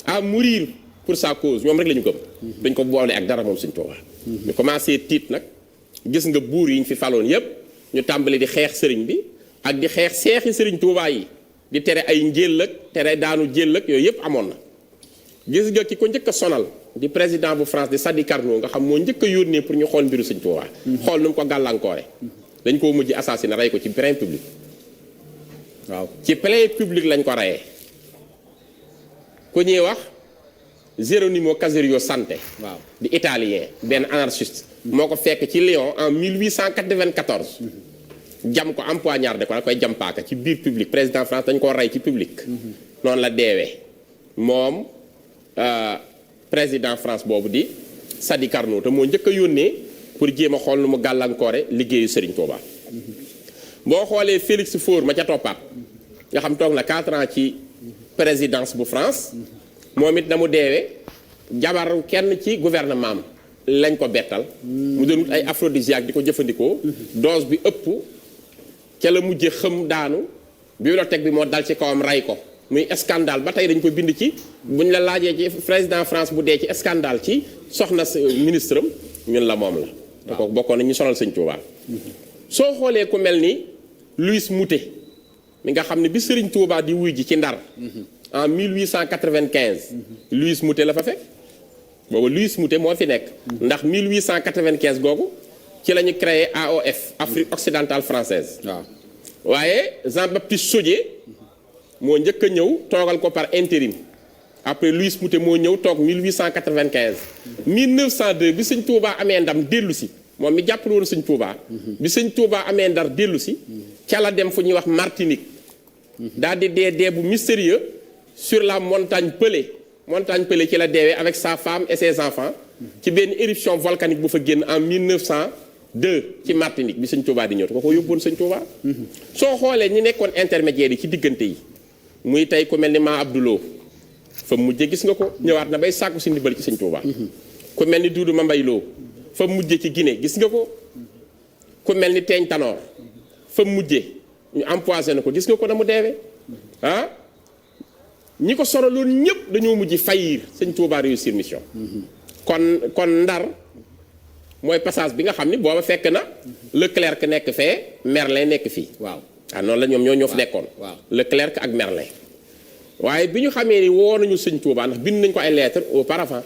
à mourir pour sa cause ñoom rek la ñu gëm. dañ ko boole ak dara moom Sëñ Tuubaa. ñu commencé tiit nag gis nga buur yi ñu fi faloon yépp ñu tàmbali di xeex sëriñ bi ak di xeex seexi Sëriñ Tuubaa yi di tere ay njéll ak tere daanu jël ak yooyu yépp amoon na. gis nga ki ko njëkk a sonal di président bu France di Sadi Carnot nga xam moo njëkk a yónnee pour ñu xool mbiru Sëñ Tuubaa. xool nu mu ko gàllankoore. dañ koo mujj assassiné rey ko ci plein public. waaw ci plein public lañ ko reyee. ku ñuy wax Geronimo Caserio Santé. waaw di italien benn anarchiste. moo ko fekk ci Lyon en 1894. jam ko empoignardé ko da koy jam paaka ci biir public président France dañ koo rey ci public. noonu la deewee moom président France boobu di Sadi Carnot te moo njëkk a yónnee pour jéem a xool nu mu gàllankoore liggéeyu Serigne Touba. boo xoolee Félix Faure ma ca toppaat nga xam toog na 4 ans ci présidence bu France moom it na mu deewee jabaru kenn ci gouvernement am lañ ko bettal. mu doon wut ay aphrodisiaque di ko jëfandikoo. dose bi ëpp ca la mujje xëm daanu bibliothèque bi moo dal ci kawam rey ko muy scandale ba tey dañ ko bind ci buñ la laajee ci président France bu dee ci scandale ci soxna ministre am ñun la moom la. te ko bokkoon na ñu sonal Sëñ Tuubaa. soo xoolee ku mel ni Louis Moutet mi nga xam ne bi Serigne Touba di wuy ji ci Ndar. en 1895. Louis Moutet la fa fekk. boobu Louis Moutet moo fi nekk. ndax 1895 googu ci la ñu créé AOF Afrique occidentale française. waaw waaye Jean-Baptiste Chaudié moo njëkk a ñëw toogal ko par intérim. après Louis Moutet moo ñëw toog 1895. 1902 bi Sëñ Touba amee ndam dellu si. moom mi jàppale woon Sëñ Touba. bi Sëñ Touba amee Ndar dellu si. ca la dem fu ñuy wax Martinique. daal di dee bu mystérieux sur la montagne Pelée. montagne Pelée ci la deewee avec sa femme et ses enfants. ci benn éruption volcanique bu fa génn en 1902 ci Martinique bi Sëñ Touba di ñëw te ko yóbbuwoon Sëñ Touba. soo xoolee ñi nekkoon intermédiaire yi ci diggante yi. muy tey ku mel ni Ma Abdoulou fa mujje gis nga ko ñëwaat na bay sàkku si ndimbal ci Sëñ Touba. ku mel ni Doudou Mambay Lo fa mujje ci Guinée gis nga ko ku mel ni Teeñ Tanoor fa mujje ñu empoisonné ko gis nga ko na mu deewee ah ñi ko sonaloon ñëpp dañoo mujj faillir Sëñ Touba réussir mission. kon Ndar mooy passage bi nga xam ni booba fekk na Leclerc nekk fee Merlin nekk fii. waaw noonu la ñoom ñoo fi nekkoon. waaw Leclerc ak Merlin. waaye bi ñu xamee ni woo nañu Sëñ Touba ndax bind nañ ko ay lettres auparavant.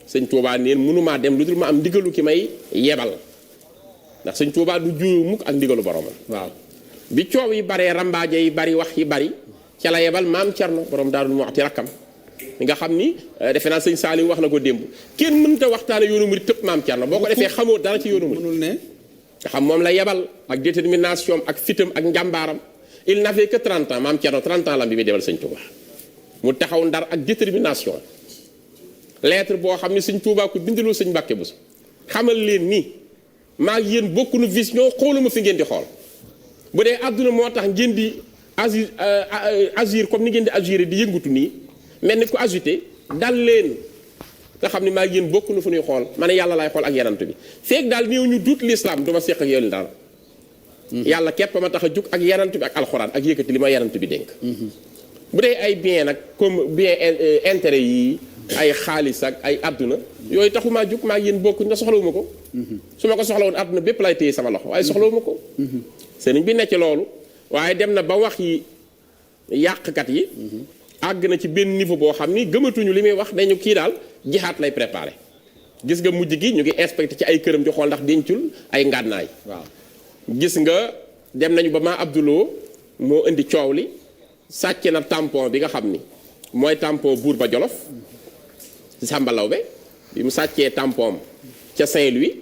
Sëñ Touba neen mënumaa dem lu dul ma am ndigalu ki may yebal ndax Sëñ Touba du juyu mukk ak ndigalu boromam. waaw bi coow yi baree rambaaje yi bari wax yi bari ca la yebal maam Cerno borom Daaru Muxti rakkam mi nga xam ni defe naa Sëñ Saaliw wax na ko démb kenn mënut a waxtaane yoonu murid tëpp maam Cerno boo ko defee xamoo dara ci yoonu murid mënul ne nga xam moom la yebal ak détermination ak fitam ak njàmbaaram il n'avait que 30 ans maam Cerno 30 ans la bi muy demal Sëñ Touba mu taxaw Ndar ak détermination. lettre boo xam ne Sëñ Tuubaa ko bindaloo Sëñ Mbàkke Buso xamal leen ni maa ngi yéen bokkuñu vision xooluma fi ngeen di xool bu dee àdduna moo tax ngeen di agir comme ni ngeen di agir di yëngutu nii mel ni ko agité dal leen nga xam ne maa ngi yéen bokkuñu fu ñuy xool ma ne yàlla laay xool ak yanant bi feeg daal néew ñu duut l'islam du ma seq ak yow dara. yàlla képp ma tax a jug ak yanant bi ak alxuraan ak yëkkati li ma yanant bi dénk. bu dee ay bien nag comme bien intérêt yi. ay xaalis ak ay àdduna yooyu taxumaa jug maa yéen bokkuñ nga soxlawuma ko. su ma ko soxla woon àdduna bépp lay téye sama loxo waaye soxlawuma ko. sëriñ bi nekk loolu waaye dem na ba wax yi yàqkat yi. àgg na ci benn niveau boo xam ni gëmatuñu li muy wax dañu kii daal jihaat lay préparé. gis nga mujj gi ñu ngi inspecté ci ay këram di xool ndax dencul ay ngànnaay. waaw gis nga dem nañu ba maa Abdoulou moo indi coow li sàcc na tampon bi nga xam ni mooy tampon buur ba Jolof. Samba Lawbe bi mu sàccee tampon ca Saint-Louis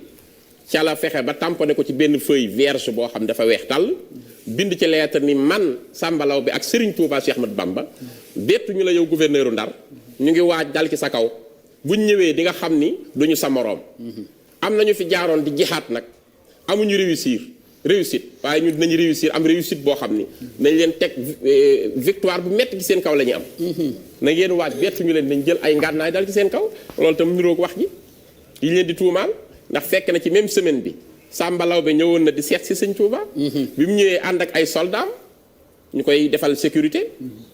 ca la fexe ba tamponné ko ci benn feuille vierge boo xam dafa weex tàll bind ci lettre ni man Samba Lawbe ak Serigne Touba Cheikh Ahmadou Bamba bettu ñu la yow gouverneur Ndar ñu ngi waaj dal ci sa kaw buñ ñëwee di nga xam ni duñu sa moroom. am nañu fi jaaroon di jihaat nag amuñu réussite waaye ñu dinañu réussir am réussite boo xam ni nañ leen teg victoire bu metti ci seen kaw la ñu am. na ngeen waaj bettu ñu leen nañ jël ay ngànnaay dal ci seen kaw loolu tam niroog wax ji yi leen di tuumaal ndax fekk na ci même semaine bi Samba Lawbe ñëwoon na di seet si Sëñ Touba. bi mu ñëwee ànd ak ay soldats ñu koy defal sécurité.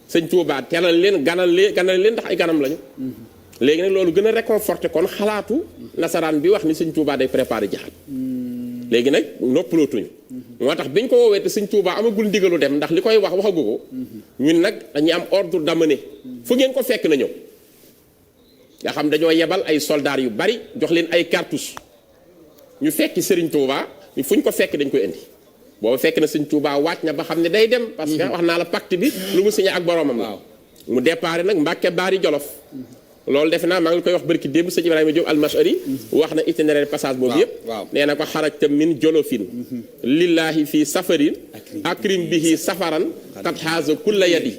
Sëñ Touba teelal leen ganal leen ndax ay ganam lañu. léegi nag loolu gën a réconforté kon xalaatu nasaraan bi wax ni sëñ Touba day préparé jihaad léegi nag noppalootuñu moo tax biñ ko woowee te sëñ Touba amagul ndigalu dem ndax li koy wax waxagu ko ñun nag dañuy am ordre d'amener fu ngeen ko fekk na ñëw nga xam dañoo yebal ay soldats yu bari jox leen ay cartouches ñu fekki Serigne Touba fu ñu ko fekk dañ koy indi booba fekk na sëñ Touba wàcc na ba xam ne day dem parce que wax naa la pacte bi lu mu signé ak boromam la mu déparé nag Mbàkke Baari Jolof loolu defe naa maa ngi koy wax barki démb sëñ Ibrahima Diop almashari wax na itinéraire passage boobu yëpp nee na ko xarajta min jolofin lillahi fii safarin akrim bihi safaran qad haza kulla yadi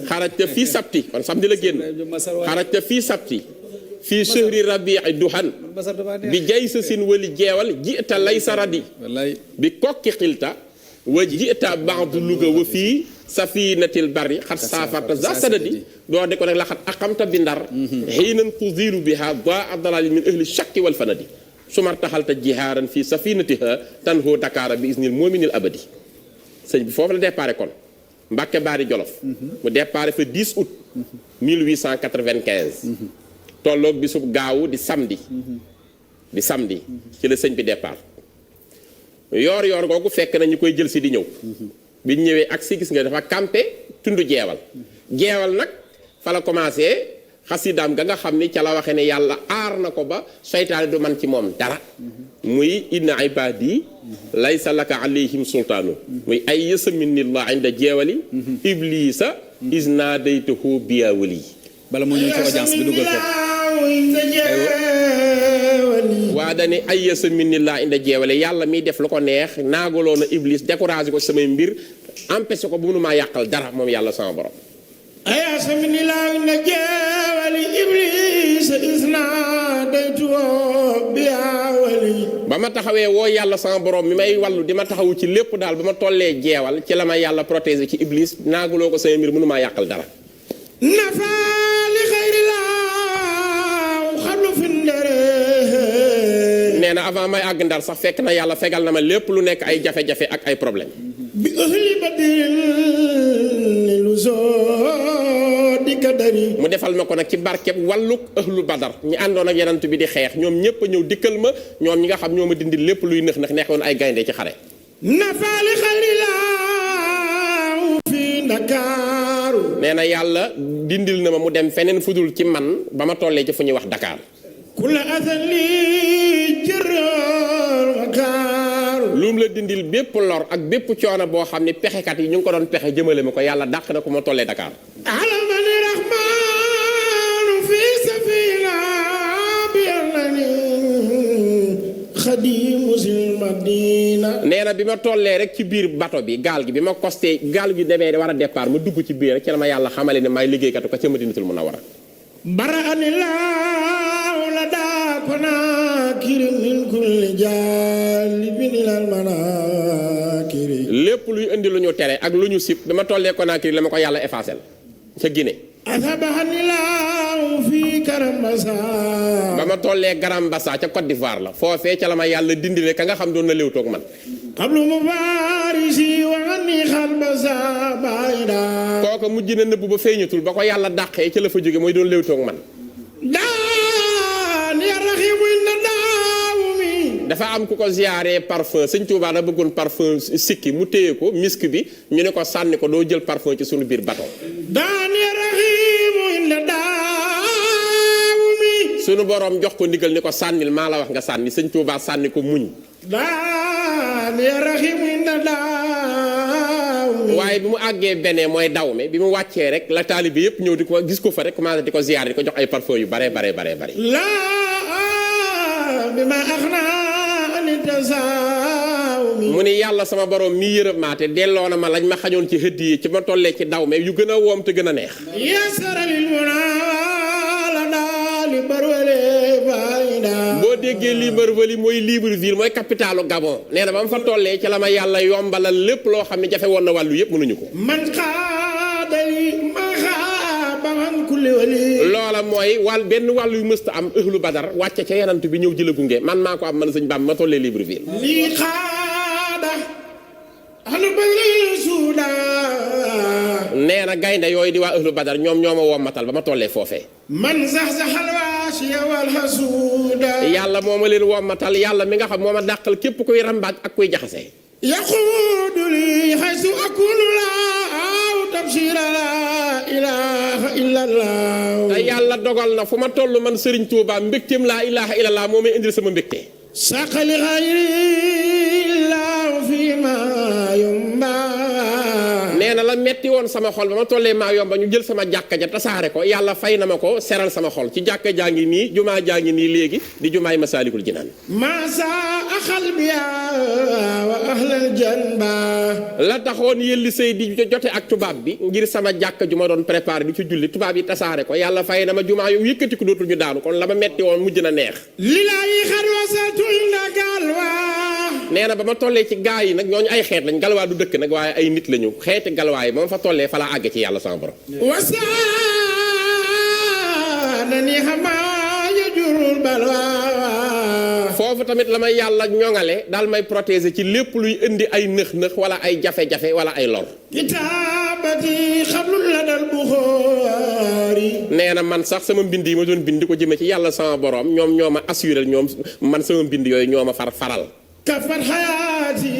xarajta fii sabti kon samedi la génn xarajta fii sabti fii shahri rabii duhan bi jay sa sin wali jeewal jita lay sa radi bi kokki xilta wa jita ba'du luga wa fii safinatil bari xat saafarta za sanadi doo de ko nag la xat aqamta bi ndar xiinan tuziru biha daa dalali min ahli shakki wal fanadi sumar taxalta jihaaran fii safinatiha tan hoo Dakar bi isnil moominil abadi sëñ bi foofu la déparé kon Mbàkke Baari Jolof mu déparé fa 10 août 1895 tolloog bisub gaawu di samedi ci la sëñ bi départ yoor yoor googu fekk na ñu koy jël si di ñëw bi ñu ñëwee ak si gis nga dafa campé tund jeewal nag fa la commencé xasidaam ga nga xam ni ca la waxee ne yàlla aar na ko ba seytaane du man ci moom dara muy inna ibadi laysa laka alayhim sultaanu muy ay yësaminillah inda jeewali iblisa isna daytahu biyawali bala moo ñëw ci audience bi dugal foofu waa dani ay yësaminillah inda jeewali yàlla miy def lu ko neex naagaloon na iblis découragé ko samay mbir empêché ko bu mënu maa yàqal dara moom yàlla sama borom ba ma taxawee woo yàlla sama borom mi may wàllu di ma taxawu ci lépp daal ba ma tollee jeewal ci la ma yàlla protégé ci iblis naaguloo ko samay mbir mënu maa yàqal dara nee na avant may àgg ndar sax fekk na yàlla fegal na ma lépp lu nekk ay jafe-jafe ak ay problème bi ahli badrin lu di kadari mu defal ma ko nag ci barkeb wàlluk ahlu badar ñi àndoon ak yenant bi di xeex ñoom ñëpp a ñëw dikkal ma ñoom ñi nga xam ñoo ma dindi lépp luy nëx nëx nekkoon ay gaynde ci xare nafaali xarilaaw fi ndakaaru nee na yàlla dindil na ma mu dem feneen fudul ci man ba ma tollee ci fu ñuy wax Dakar kula asali jërër makaaru lu mu la dindil bépp lor ak bépp coono boo xam ne pexekat yi ñu ngi ko doon pexe jëmale ma ko yàlla dàq na ko ma tollee Dakar alamani rahmaanu fi safina bi yàllani xadimu sil madina nee na bi ma tollee rek ci biir bato bi gaal gi bi ma costé gaal gi demee war a départ ma dugg ci biir rek ci la ma yàlla xamale ne maay liggéeykatu ko ca Madinatul Munawwara baraani laaw la daa konaakiri min kulli jaalibin ilal manaakiri lépp luy indi lu ñu tere ak lu ñu sib bi ma tollee Konaakiri la ma ko yàlla effacé la ca Guinée asabahani laaw fii Karambasa ba ma tollee Garambassa ca Côte d'Ivoire la foofee ca la ma yàlla dindile ka nga xam doon na léew toog man xablu mu baarisi wani xalbasa bayda kooka mujj na nëbb ba feeñatul ba ko yàlla dàqee ca la fa jóge mooy doon léew toog man daan yaraximu inna daawu mi dafa am ku ko ziyaaree parfum sëñ Tuubaa da bëggoon parfum sikki mu téye ko misk bi ñu ne ko sànni ko doo jël parfum ci sunu biir bato daan yaraximu inna daawu mi sunu borom jox ko ndigal ni ko sànnil maa la wax nga sànni sëñ Tuubaa sànni ko muñ daan yaraximu inna daawu mi waaye bi mu àggee benee mooy daw me bi mu wàccee rek la taalibe yëpp ñëw di ko gis ko fa rek commencé di ko ziyaar di ko jox ay parfum yu bare laa bi ma ax naa ani tasaaw mi mu ni yàlla sama borom mii yërëm maate delloo na ma lañ ma xañoon ci hëdd yi ci ma tollee ci daw me yu gën a woom te gën a neex yasaralil munala daali barwale bayda boo déggee Libreville mooy Libreville mooy capitalu Gabon nee na ba ma fa tollee ci la ma yàlla yombalal lépp loo xam ne jafe woon na wàllu yëpp mënuñu ko man xaadali ma xaabaman kulli wali loola mooy benn wàllu yu mësta am ëhlu Badar wàcce ca yanant bi ñëw jëla gunge man maa ko am man sëñ Bamba ma tollee Libreville lii xaada anu bali suuda nee na gaynde yooyu di waa ahlu badar ñoom ñoo ma wommatal ba ma tollee foofee من زحزح الواشي والحسود yàlla moo ma leen wommatal yàlla mi nga xam moo ma dàqal képp kuy rambaaj ak kuy jaxase يقود لي حيث أكون لا أو تبشير لا إله إلا الله te yàlla dogal na fu ma toll man Serigne Touba mbégteem laa ilaha illallah moo may indil sama mbégte ساق لغير الله فيما ينبع nee na la metti woon sama xol ba ma tollee maa yomba ñu jël sama jàkka ja tasaare ko yàlla fay na ma ko seral sama xol ci jàkka jaa ngi nii jumaa jaa ngi nii léegi di jumaay Masaalikul Jinaan ما ساء قلبي وأهل الجنة la taxoon yëlli sëy di jote ak tubaab bi ngir sama jàkka ju ma doon préparé di ci julli tubaab yi tasaare ko yàlla fay na ma jumaa yu yëkkati ko dootul ñu daanu kon la ma metti woon mujj na neex لله خير وسط عندك nee na ba ma tollee ci gaa yi nag ñooñu ay xeet lañ galwaa du dëkk nag waaye ay nit lañu xeeti galwaa yi moom fa tollee fa la àgg ci yàlla sama borom وسانني هما يجر البلوى foofu tamit la may yàlla ñoŋale daal may protéger ci lépp luy indi ay nëx-nëx wala ay jafe-jafe wala ay lor كتابتي قبل لدى البخاري nee na man sax sama mbind yi ma doon bind ko jëme ci yàlla sama borom ñoom ñoo ma assuré ñoom man sama mbind yooyu ñoo ma faral كفر حياتي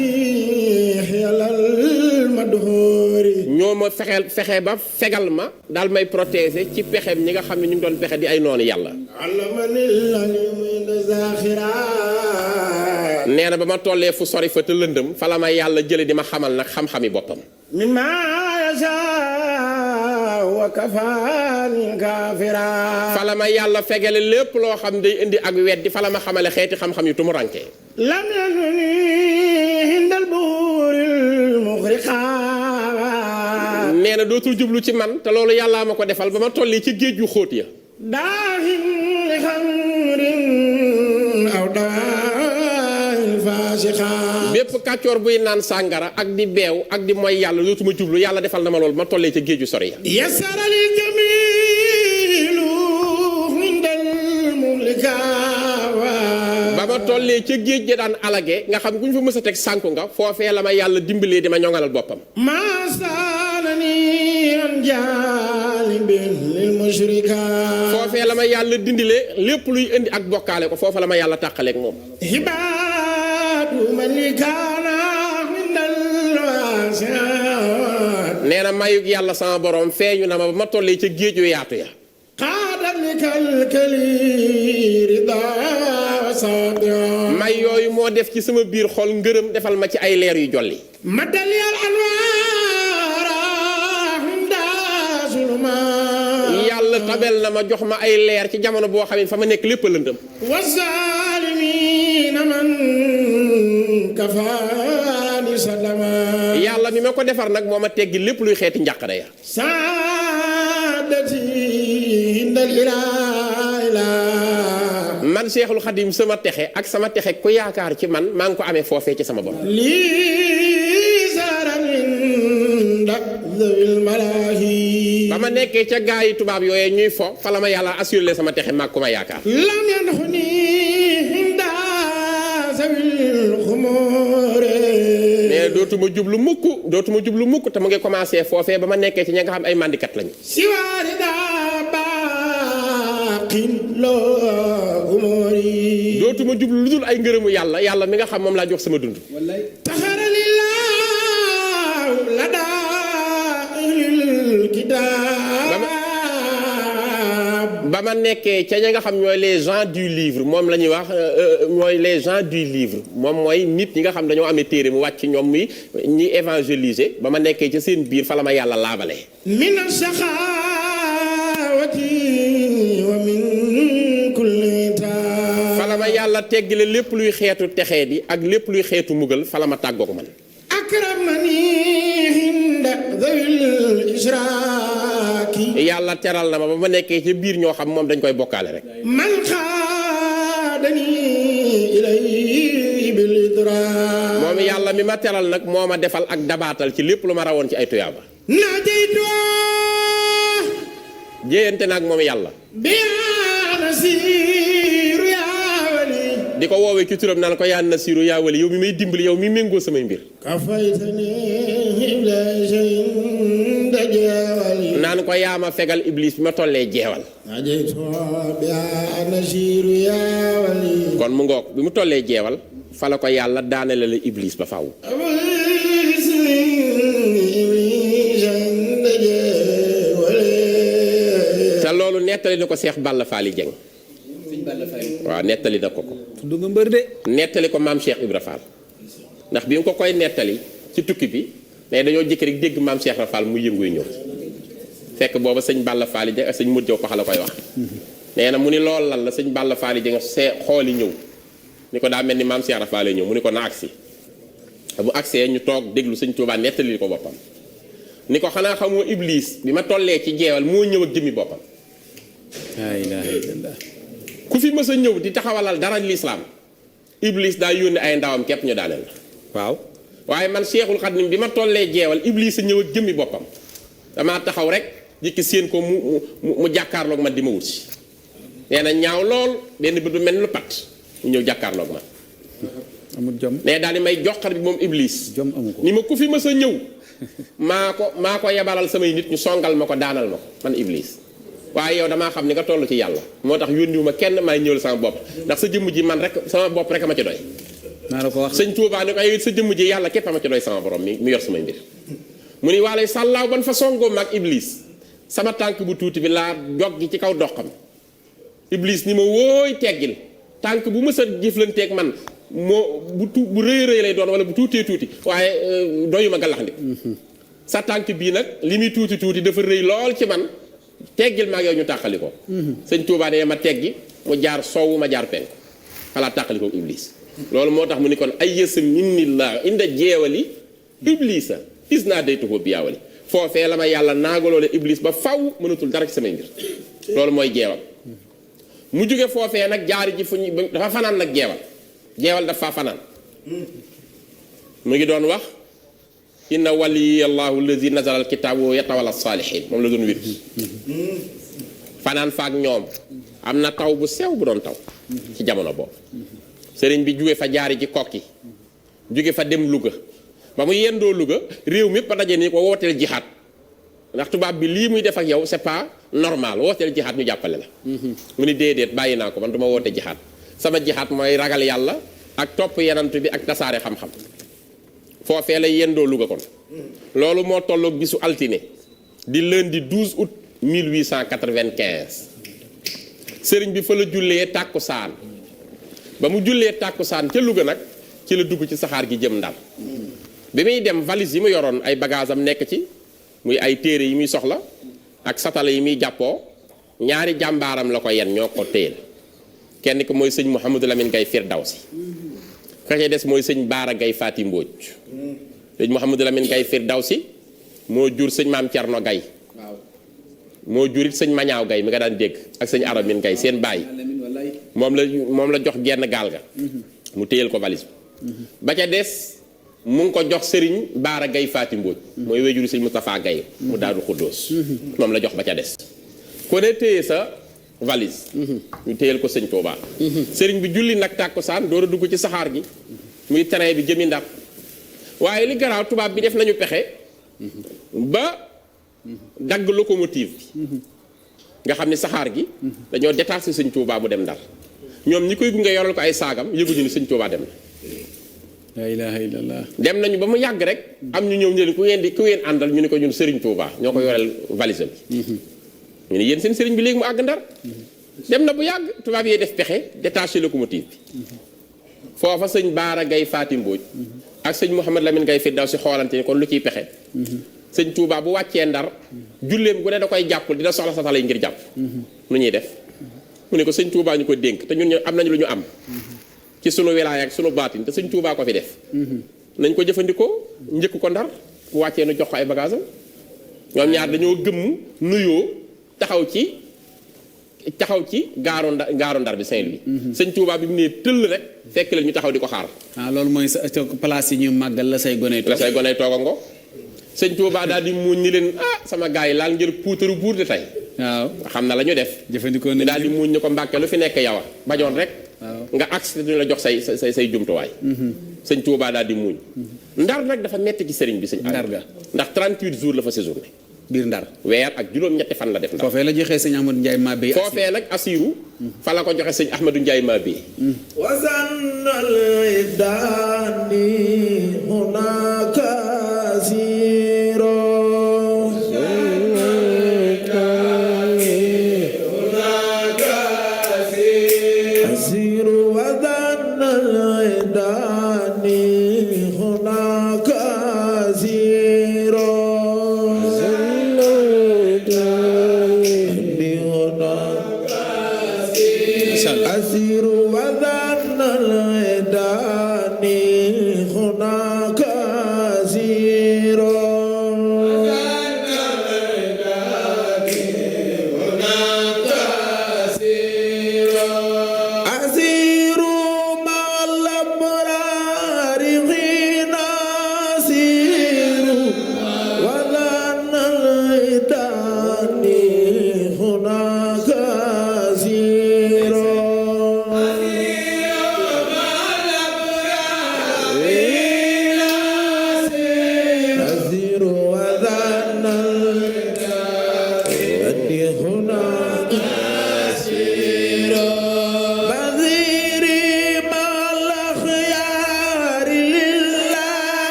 حيال المدهور ñoo ma fexe ba fegal ma daal may protéger ci pexem ñi nga xam ne ñu ngi doon pexe di ay noonu yàlla علمني العلم من الزاخرات nee na ba ma tollee fu sori fa te lëndëm fa la ma yàlla jële di ma xamal nag xam-xami boppam مما يشاء وكفاني كافرا fa la ma yàlla fegale lépp loo xam day indi ak weddi fa la ma xamale xeeti xam-xam yu tumuranke لم يكن عند البور المغرقات nee na dootul jublu ci man te loolu yàllaa ma ko defal ba ma tollee ci géej yu xóot ya داهن لخمر أو دواء فاسقات bépp kàccoor buy naan sàngara ak di beew ak di mooy yàlla dootuma jublu yàlla defal na ma loolu ma tollee ca géej yu sori ya يسر الجميل عند المملكات ba ma tollee ca géej gi daan alage nga xam ku ñu fa mës a teg sànku nga foofee la ma yàlla dimbalee di ma ñoŋalal boppam ما سالني عن جانب للمشركات foofee la ma yàlla dindilee lépp luy indi ak bokkaale ko foofa la ma yàlla tàqaleeg moom هبات من كان من الواسعات nee na mayug yàlla sama borom feeñu na ma ba ma tollee ca géej yu yaatu ya قادم كالكلي رضا وصابرا may yooyu moo def ci sama biir xol ngërëm defal ma ci ay leer yu jolli مدلي الأنوار عند ظلمات yàlla tabel na ma jox ma ay leer ci jamono boo xam ne fa ma nekk lépp lëndëm والظالمين من كفاني صدما yàlla mi ma ko defar nag moo ma teggi lépp luy xeeti njàqare ya سعادتي عند الإله man Seexul Xadim sama texe ak sama texe ku yaakaar ci man maa ngi ko amee foofee ci sama borom لي زار عند ذوي الملاهي ba ma nekkee ca gaa yi tubaab yooyee ñuy fo fa la ma yàlla assuré sama texe maag ku ma yaakaar لم ينحني عند ذوي الخمور mais dootuma jublu mukk te mu ngi commencé foofee ba ma nekkee ci ña nga xam ay mandikat lañu سوى رضا باق له أموري dootuma jublu lu dul ay ngërëmu yàlla mi nga xam moom laa jox sama dund تخر لله لدى أهل الكتاب ba ma nekkee ca ña nga xam ñooy les gens du livre moom la ñuy wax ñooy les gens du livre moom mooy nit ñi nga xam dañoo amee téere mu wàcc ñoom muy ñi évangéliser ba ma nekkee ca seen biir fa la ma yàlla laabalee من السخاوة ومن كل تاب fa la ma yàlla teggile lépp luy xeetu texee di ak lépp luy xeetu mugal fa la ma tàggoog man أكرمني عند ذوي الإشراك yàlla teral na ma ba ma nekkee ca biir ñoo xam moom dañ koy bokkaale rek من خادني إليه بالإدراك moom yàlla mi ma teral nag moo ma defal ak dabaatal ci lépp lu ma rawoon ci ay tuyaaba ناديت jéeyante nag moom yàlla بيا نسير يا ولي di di ko woowee ci turam naan ko yaa Nasiru yaa wali yow mi may dimbali yow mi méngoo samay mbir kafaytani ibla shayin da jeewali naan ko yaa ma fegal iblis bi ma tollee jeewal najeytu bi Nasiru yaa wali kon mu ngoog bi mu tollee jeewal fa la ko yàlla daanele la iblis ba faw te loolu nettali na ko Seex Balla Faali Jeng waaw nettali na ko tudd nga mbër de. nettali ko maam Cheikh Ibra Fall ndax bi mu ko koy nettali ci tukki bi mais dañoo jëkk rek dégg maam Cheikh Ibra Fall mu yënguy ñëw fekk booba sëñ Balla Faali Jeng ak sëñ Modou Diaw Paxa la koy wax nee na mu ni lool lan la sëñ Balla Faali Jeng xooli ñëw ni ko daa mel ni maam Cheikh Ibra Fall ñëw mu ni ko na agsi bu agsee ñu toog déglu sëñ Tuubaa nettali ko boppam ni ko xanaa xamoo iblis bi ma tollee ci jeewal moo ñëw ak jëmmi boppam laa ilaaha illallah. ku fi mës a ñëw di taxawalal dara lislaam iblis daa yónni ay ndawam képp ñu daaneel la waaw. waaye man Seexul Xadiim bi ma tollee jeewal iblis a ñëw ak jëmmi boppam damaa taxaw rek jikki séen ko mu jàkkaarloog man di ma wut si nee na ñaaw lool benn bët bu mel ni lu pat mu ñëw jàkkaarloog man amul jom. mais daal di may joxar bi moom iblis jom amu ko. ni ma ku fi mës a ñëw maa ko yebalal samay nit ñu songal ma ko daanal ma ko man iblis waaye yow damaa xam ni nga toll ci yàlla moo tax yónniwuma kenn maay ñëwal sama bopp ndax sa jëmm ji man rek sama bopp rek a ma ci doy naa la ko wax. sëñ Tuubaa ni ko ay sa jëmm ji yàlla képp a ma ci doy sama borom mi yor samay mbir mu ni waalay sàllaaw ban fa songoo maag iblis sama tànk bu tuuti bi laa jog gi ci kaw doxam iblis ni ma wóoy teggil tànk bu mës a jëflanteeg man moo bu rëy rëy lay doon wala bu tuutee tuuti waaye doyuma galax ndik sa tànk bii nag li muy tuuti tuuti dafa rëy lool ci man teggil maag yow ñu tàqali ko sëñ Tuubaa ne ma teggi mu jaar soowu ma jaar penku xalaat tàqali ko iblis loolu moo tax mu ni kon ay yësa minnillah inda jeewali iblisa is naa daytuhu biyaawali foofee la ma yàlla naagaloole iblis ba faw mënatul dara ci samay mbir loolu mooy jeewal mu jóge foofee nag jaari ji fu ñu dafa fanaan nag jeewal dafa fanaan mu ngi doon wax inna waliyallahu allazi nazala alkitaab wa yatawalla saalihin moom la doon wir fanaan faak ñoom am na taw bu sew bu doon taw ci jamono boobu sëriñ bi jóge fa jaari ji kokki jóge fa dem Louga ba mu yendoo Louga réew mi yëpp ba daje ni ko wooteel jihaad ndax tubaab bi lii muy def ak yow c'est pas normal wooteel jihaad ñu jàppale la mu ni déedéet bàyyi naa ko man du ma woote jihaad sama jihaad mooy ragal yàlla ak topp yenant bi ak tasaare xam-xam foofee lay yendoo Louga kon loolu moo tolloog bisu altine di lundi 12 août 1895 sëriñ bi fa la jullee tàkkusaan ba mu jullee tàkkusaan ca Louga nag ci la dugg ci saxaar gi jëm Ndar bi muy dem valise yi mu yoroon ay bagage am nekk ci muy ay téere yi muy soxla ak satala yi muy jàppoo ñaari jàmbaaram la ko yen ñoo ko téyel kenn ki mooy sëñ Mouhamadou Lamine Gaye Firdawsi ka ca des mooy sëñ Baara Gaye Faati Mbóoj sëñ Mouhamadou Lamine Gaye Firdawsi moo jur sëñ Maam Cerno Gaye moo jur it sëñ Mañaaw Gaye mi nga daan dégg ak sëñ Aramin Gaye seen baay moom la jox genn gaal ga mu téyel ko valise bi ba ca des mu ngi ko jox sëriñ Baara Gaye Faati Mbóoj mooy wéjuru sëñ Moustapha Gaye mu Daaru Xuddoos moom la jox ba ca des ku ne téye sa valise ñu téyel ko sëñ Tuubaa sëriñ bi julli nag tàkkusaan door a dugg ci saxaar gi muy train bi jëmi Ndar waaye li garaaw tubaab bi def nañu pexe ba dagg locomotive bi nga xam ni saxaar gi dañoo détaché sëñ Tuubaa mu dem Ndar ñoom ñi koy gunge yoral ko ay saagam yëguñu ni sëñ Tuubaa dem na la ilaha illallah. dem nañu ba mu yàgg rek am ñu ñëw ñëli ku ngeen àndal ñu ne ko ñun sëriñ Tuubaa ñoo ko yoreel valise bi ñu ne yéen seen sëriñ bi léegi mu àgg Ndar dem na bu yàgg tubaab yee def pexe détaché locomotive bi foofa sëñ Baara Gaye Faati Mbóoj ak sëñ Mouhamad Lamine Gaye Firdawsi xoolante ni kon lu ciy pexe sëñ Tuubaa bu wàccee Ndar julleem gu ne da koy jàpp dina soxla satala yi ngir jàpp nu ñuy def mu ne ko sëñ Tuubaa ñu ko dénk te ñun am nañu lu ñu am ci sunu wilaaya ak sunu baatin te sëñ Tuubaa ko fi def nañ ko jëfandikoo njëkk ko Ndar bu wàccee nu jox ko ay bagage am ñoom ñaar dañoo gëmm nuyoo taxaw ci gaaru Ndar bi Saint-Louis sëñ Tuubaa bi mu nee tëll rek fekk leen ñu taxaw di ko xaar loolu mooy sa place yi ñu màggal la say gone toog toogango sëñ Tuubaa daal di muuñ ni leen sama gars yi laal ngir puutaru buur de tey waaw xam na la ñu def jëfandikoo daal di muuñ ni ko Mbàkke lu fi nekk yow a bajoon rek nga agsi duñu la jox say jumtuwaay. sëñ Touba daal di muñ. Ndar nag dafa metti ci sëriñ bi sëñ Ndar ga ndax 38 jours la fa séjourné. biir Ndar weer ak juróom-ñetti fan la def Ndar. foofee la joxee sëñ Amadou Ndiaye Mabé. foofee nag Assirou. fa la ko joxe sëñ Ahmadou Ndiaye Mabé. wasanal idani hunaka ziro.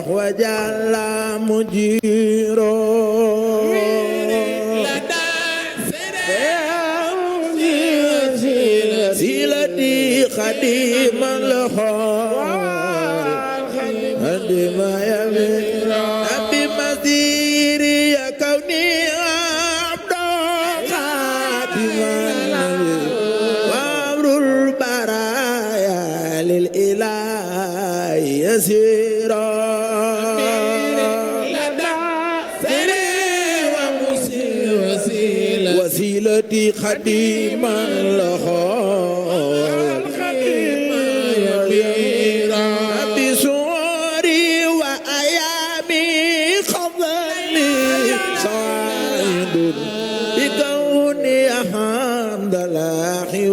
وجعل مجيرا خديما لخال خديما يمين أبي مسيري كوني عبد خادما وأمر البرايا للإله يسيرا وسيلتي خديما لخال بسوري وأيامي خضلي صاعد بكوني حمد الله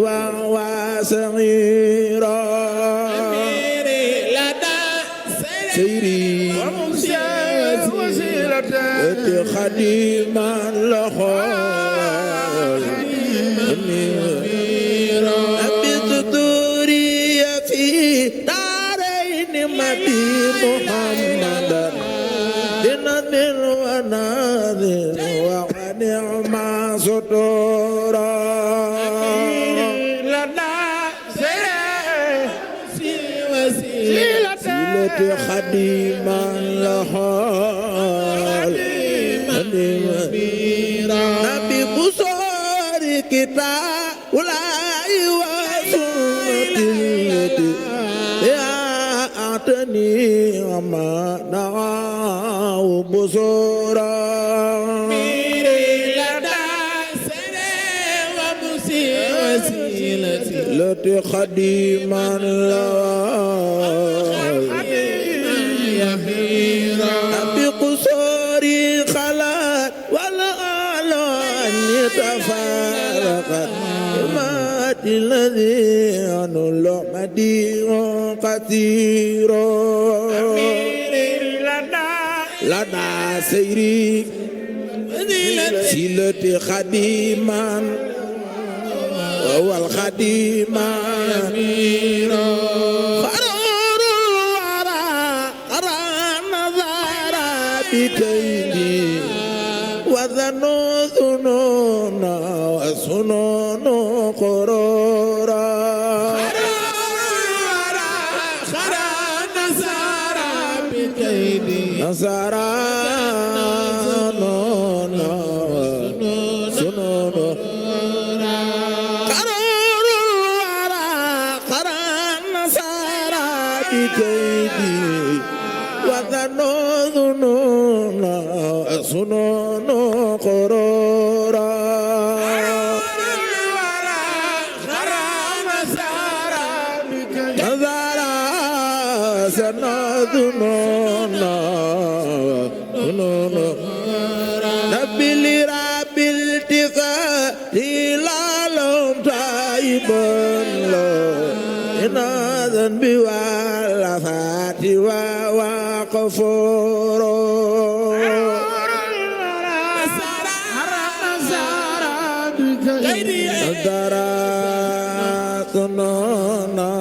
وصغيرا سيري وسيلتي خديما لخال بصدوري في دارين مدي محمدا بنذر وناذر ونعم صدورا وسيلتي خديما لخال نبي قصور كتاب ولاي وسنتي يا أعطني وما نعاو بصورا وسيلتي خديما لوال نبي قصوري خلات ولا أعلاني تفارقت مات الذي أنو مدي كثير لدى سيري سيلتي خديما وهو الخديما فرور الورى قرى نظر بكيدي وذنوا ذنون وسنون قرورا خرى نزارا بكيدي نزارا نون سنون قرور الورى خرى نزارا بكيدي وذنوا ذنون وسنون قرورا نبي لرب التفات لالهم تائبا إنا ذنبي والفات وقفور درات نونا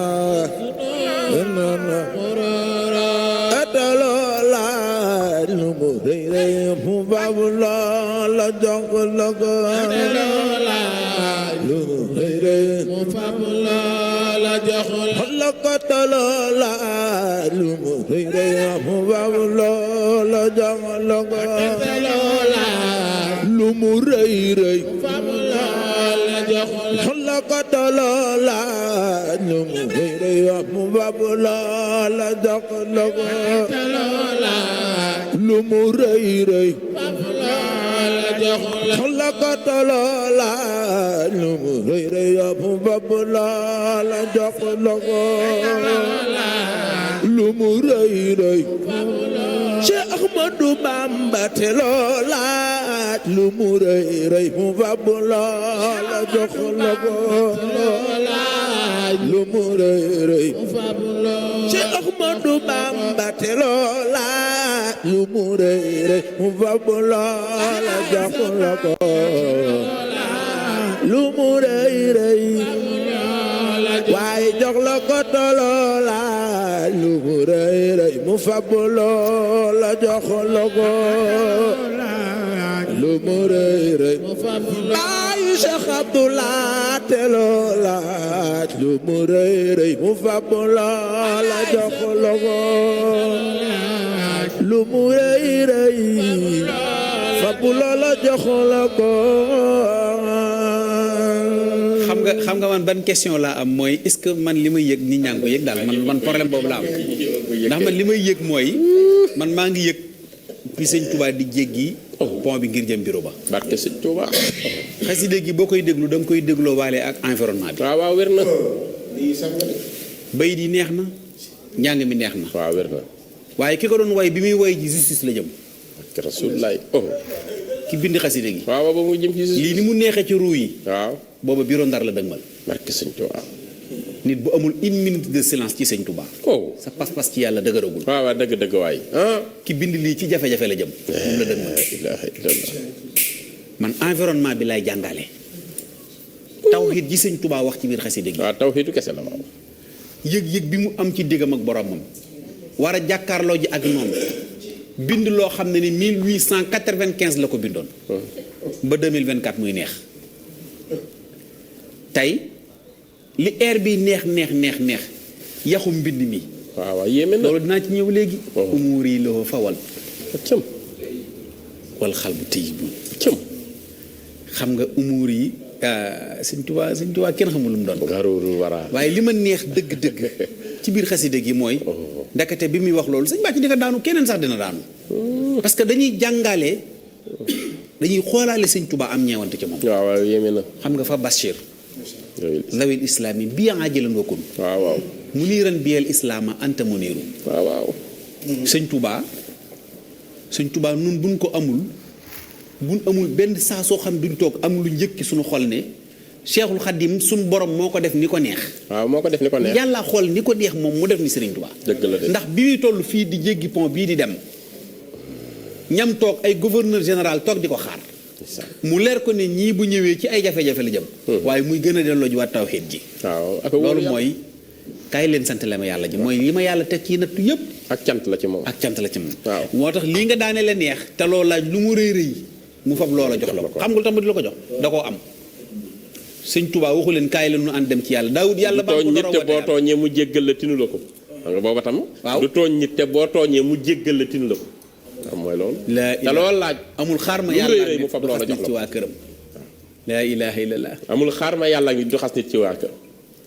أتلولا المدير مبابلا لجوك لك أتلولا المدير مبابلا لجوك لك أتلولا المدير مبابلا لجوك لك أتلولا المدير مبابلا خلق دلالا نمغير مبابلا لدق لق دلالا لمريري خلق دلالا نمغير مبابلا لدق لق لمريري Cheikh Ahmadou Bamba telola lu mu rëy rëy mu fab loola jox la ko lu mu rëy rëy Cheikh Ahmadou Bamba telola lu mu rëy rëy mu fab loola jox la ko lu mu rëy rëy waaye jox la ko toloola lu mu rëy rëy mu fab loola jox la ko lu mu rëy rëy baayu Cheikh Abdoulaye te loo laaj lu mu rëy rëy mu fab loola jox la ko lu mu rëy rëy fab loola jox la ko. xam nga man ban question laa am mooy est-ce que man li may yëg nit ñaa ngi ko yëg daal man problème boobu laa am ndax man li may yëg mooy man maa ngi yëg bi sëñ Touba di jéggi pont bi ngir jëm bureau ba. barke sëñ Touba. xasida gi boo koy déglu da nga koy dégloo waale ak environnement bi. waaw wér na. bayit yi neex na njàng mi neex na. waaw wér na. waaye ki ko doon way bi muy way ji justice la jëm. barke Rasulullaay. ki bind xasida gi. waaw ba mu jëm ci justice. lii ni mu neexee ci ruu yi. waaw. booba bureau Ndar la dëgmal. barke sëñ Touba. nit bu amul une minute de silence ci sëñ Touba. sa pas-pas ci yàlla dëgëragul. waaw waaw dëgg waay. ki bind lii ci jafe-jafe la jëm. moom la dëgmal. ilaaha illallah. man environnement bi lay jàngale. tawhid ji sëñ Touba wax ci biir xasida gi. waaw tawhidu kese la waaw. yëg-yëg bi mu am ci diggam ak boromam. war a jàkkaarloo ji ak moom. bind loo xam ne ni 1895 la ko bindoon. ba 2024 muy neex. tey li air bi neex yaxu mbind mi. waaw yéeme na loolu dinaa ci ñëw léegi. umuur yi loo fawal. cëm. wal xal bu tëy bu cëm. xam nga umuur yi sëñ Tuubaa kenn xamul lu mu doon. garuuru wara. waaye li ma neex dëgg-dëgg ci biir xasida gi mooy. ndekete bi muy wax loolu sëñ bàcc di nga daanu keneen sax dina daanu. parce que dañuy jàngale dañuy xoolaale sëñ Tuubaa am ñeewante ci moom. waaw yéeme na. xam nga fa Bachir. zawil islaami bi ajilan wakun. waaw. muniiran biyal islaama anta muniiru. waaw. sëñ Tuubaa nun buñ ko amul benn saa soo xam duñ toog am lu njëkk suñu xol ne Cheikhul Khadim suñu borom moo ko def ni ko neex. waaw moo ko def ni ko neex. yàlla xool ni ko neex moom mu def ni Serigne Touba. dëgg la de. ndax bi muy toll fii di jéggi pont bii di dem ñam toog ay gouverneur général toog di ko xaar. mu leer ko ne ñii bu ñëwee ci ay jafe-jafe la jëm. waaye muy gën a delloo ji waat tawhiid ji. waaw loolu mooy kaay leen sant la ma yàlla ji mooy li ma yàlla teg ci nattu yëpp. ak cant la ci moom. ak cant la ci moom. waaw moo tax lii nga daane la neex. te loolu laaj lu mu rëy rëy mu fab loola jox la ko. xam nga lu tax ma di la ko jox da koo am. sëñ Touba waxu leen kaay leen nu ànd dem ci yàlla daawut yàlla. ba mu nit te boo tooñee mu jéggal la tinu la ko. xam nga booba tam. waaw du tooñ nit te boo tooñee mu jéggal la tinu la ko. am mooy loolu. te loolu laaj. amul xaar ma yàlla ngi du xas nit ci waa këram. laa ilaaha illallah. amul xaar ma yàlla ngi du xas nit ci waa këram.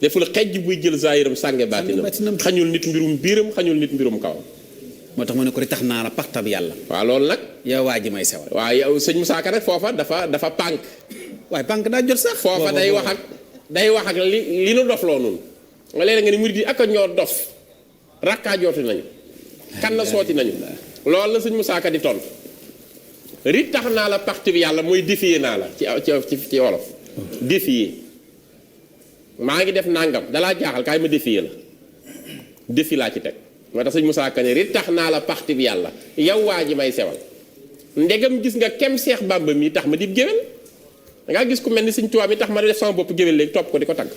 deful xejj buy jël zaayiram sànge baatinam. xañul nit mbirum biiram xañul nit mbirum kawam. moo tax mu ne ko tax naa la paxtab yàlla. waaw loolu nag. yow waa ji may sewal. waaw yow sëñ Moussa Ka rek foofa dafa pànk. waaye pànk daa jot sax. foofa day wax ak li nu dof loo noonu. nga léeg nga ni murid yi ak ñoo dof. rakkaa jooti nañu. kan na sooti nañu. loolu la sëñ Moussa Ka di tontu. rit tax naa la paxtab yàlla mooy défier naa la ci wolof. défier. maa ngi def nangam dalaa jaaxal kaay ma défier la. défi laa ci teg. moo tax sëñ Moussa Ka ne rit tax naa la paxti bi yàlla yow waa ji may sewal ndegam gis nga kem Seex Bàmba mi tax ma di géwél dangaa gis ku mel ni sëñ Tuubaa mi tax ma def sama bopp géwél léegi topp ko di ko tagg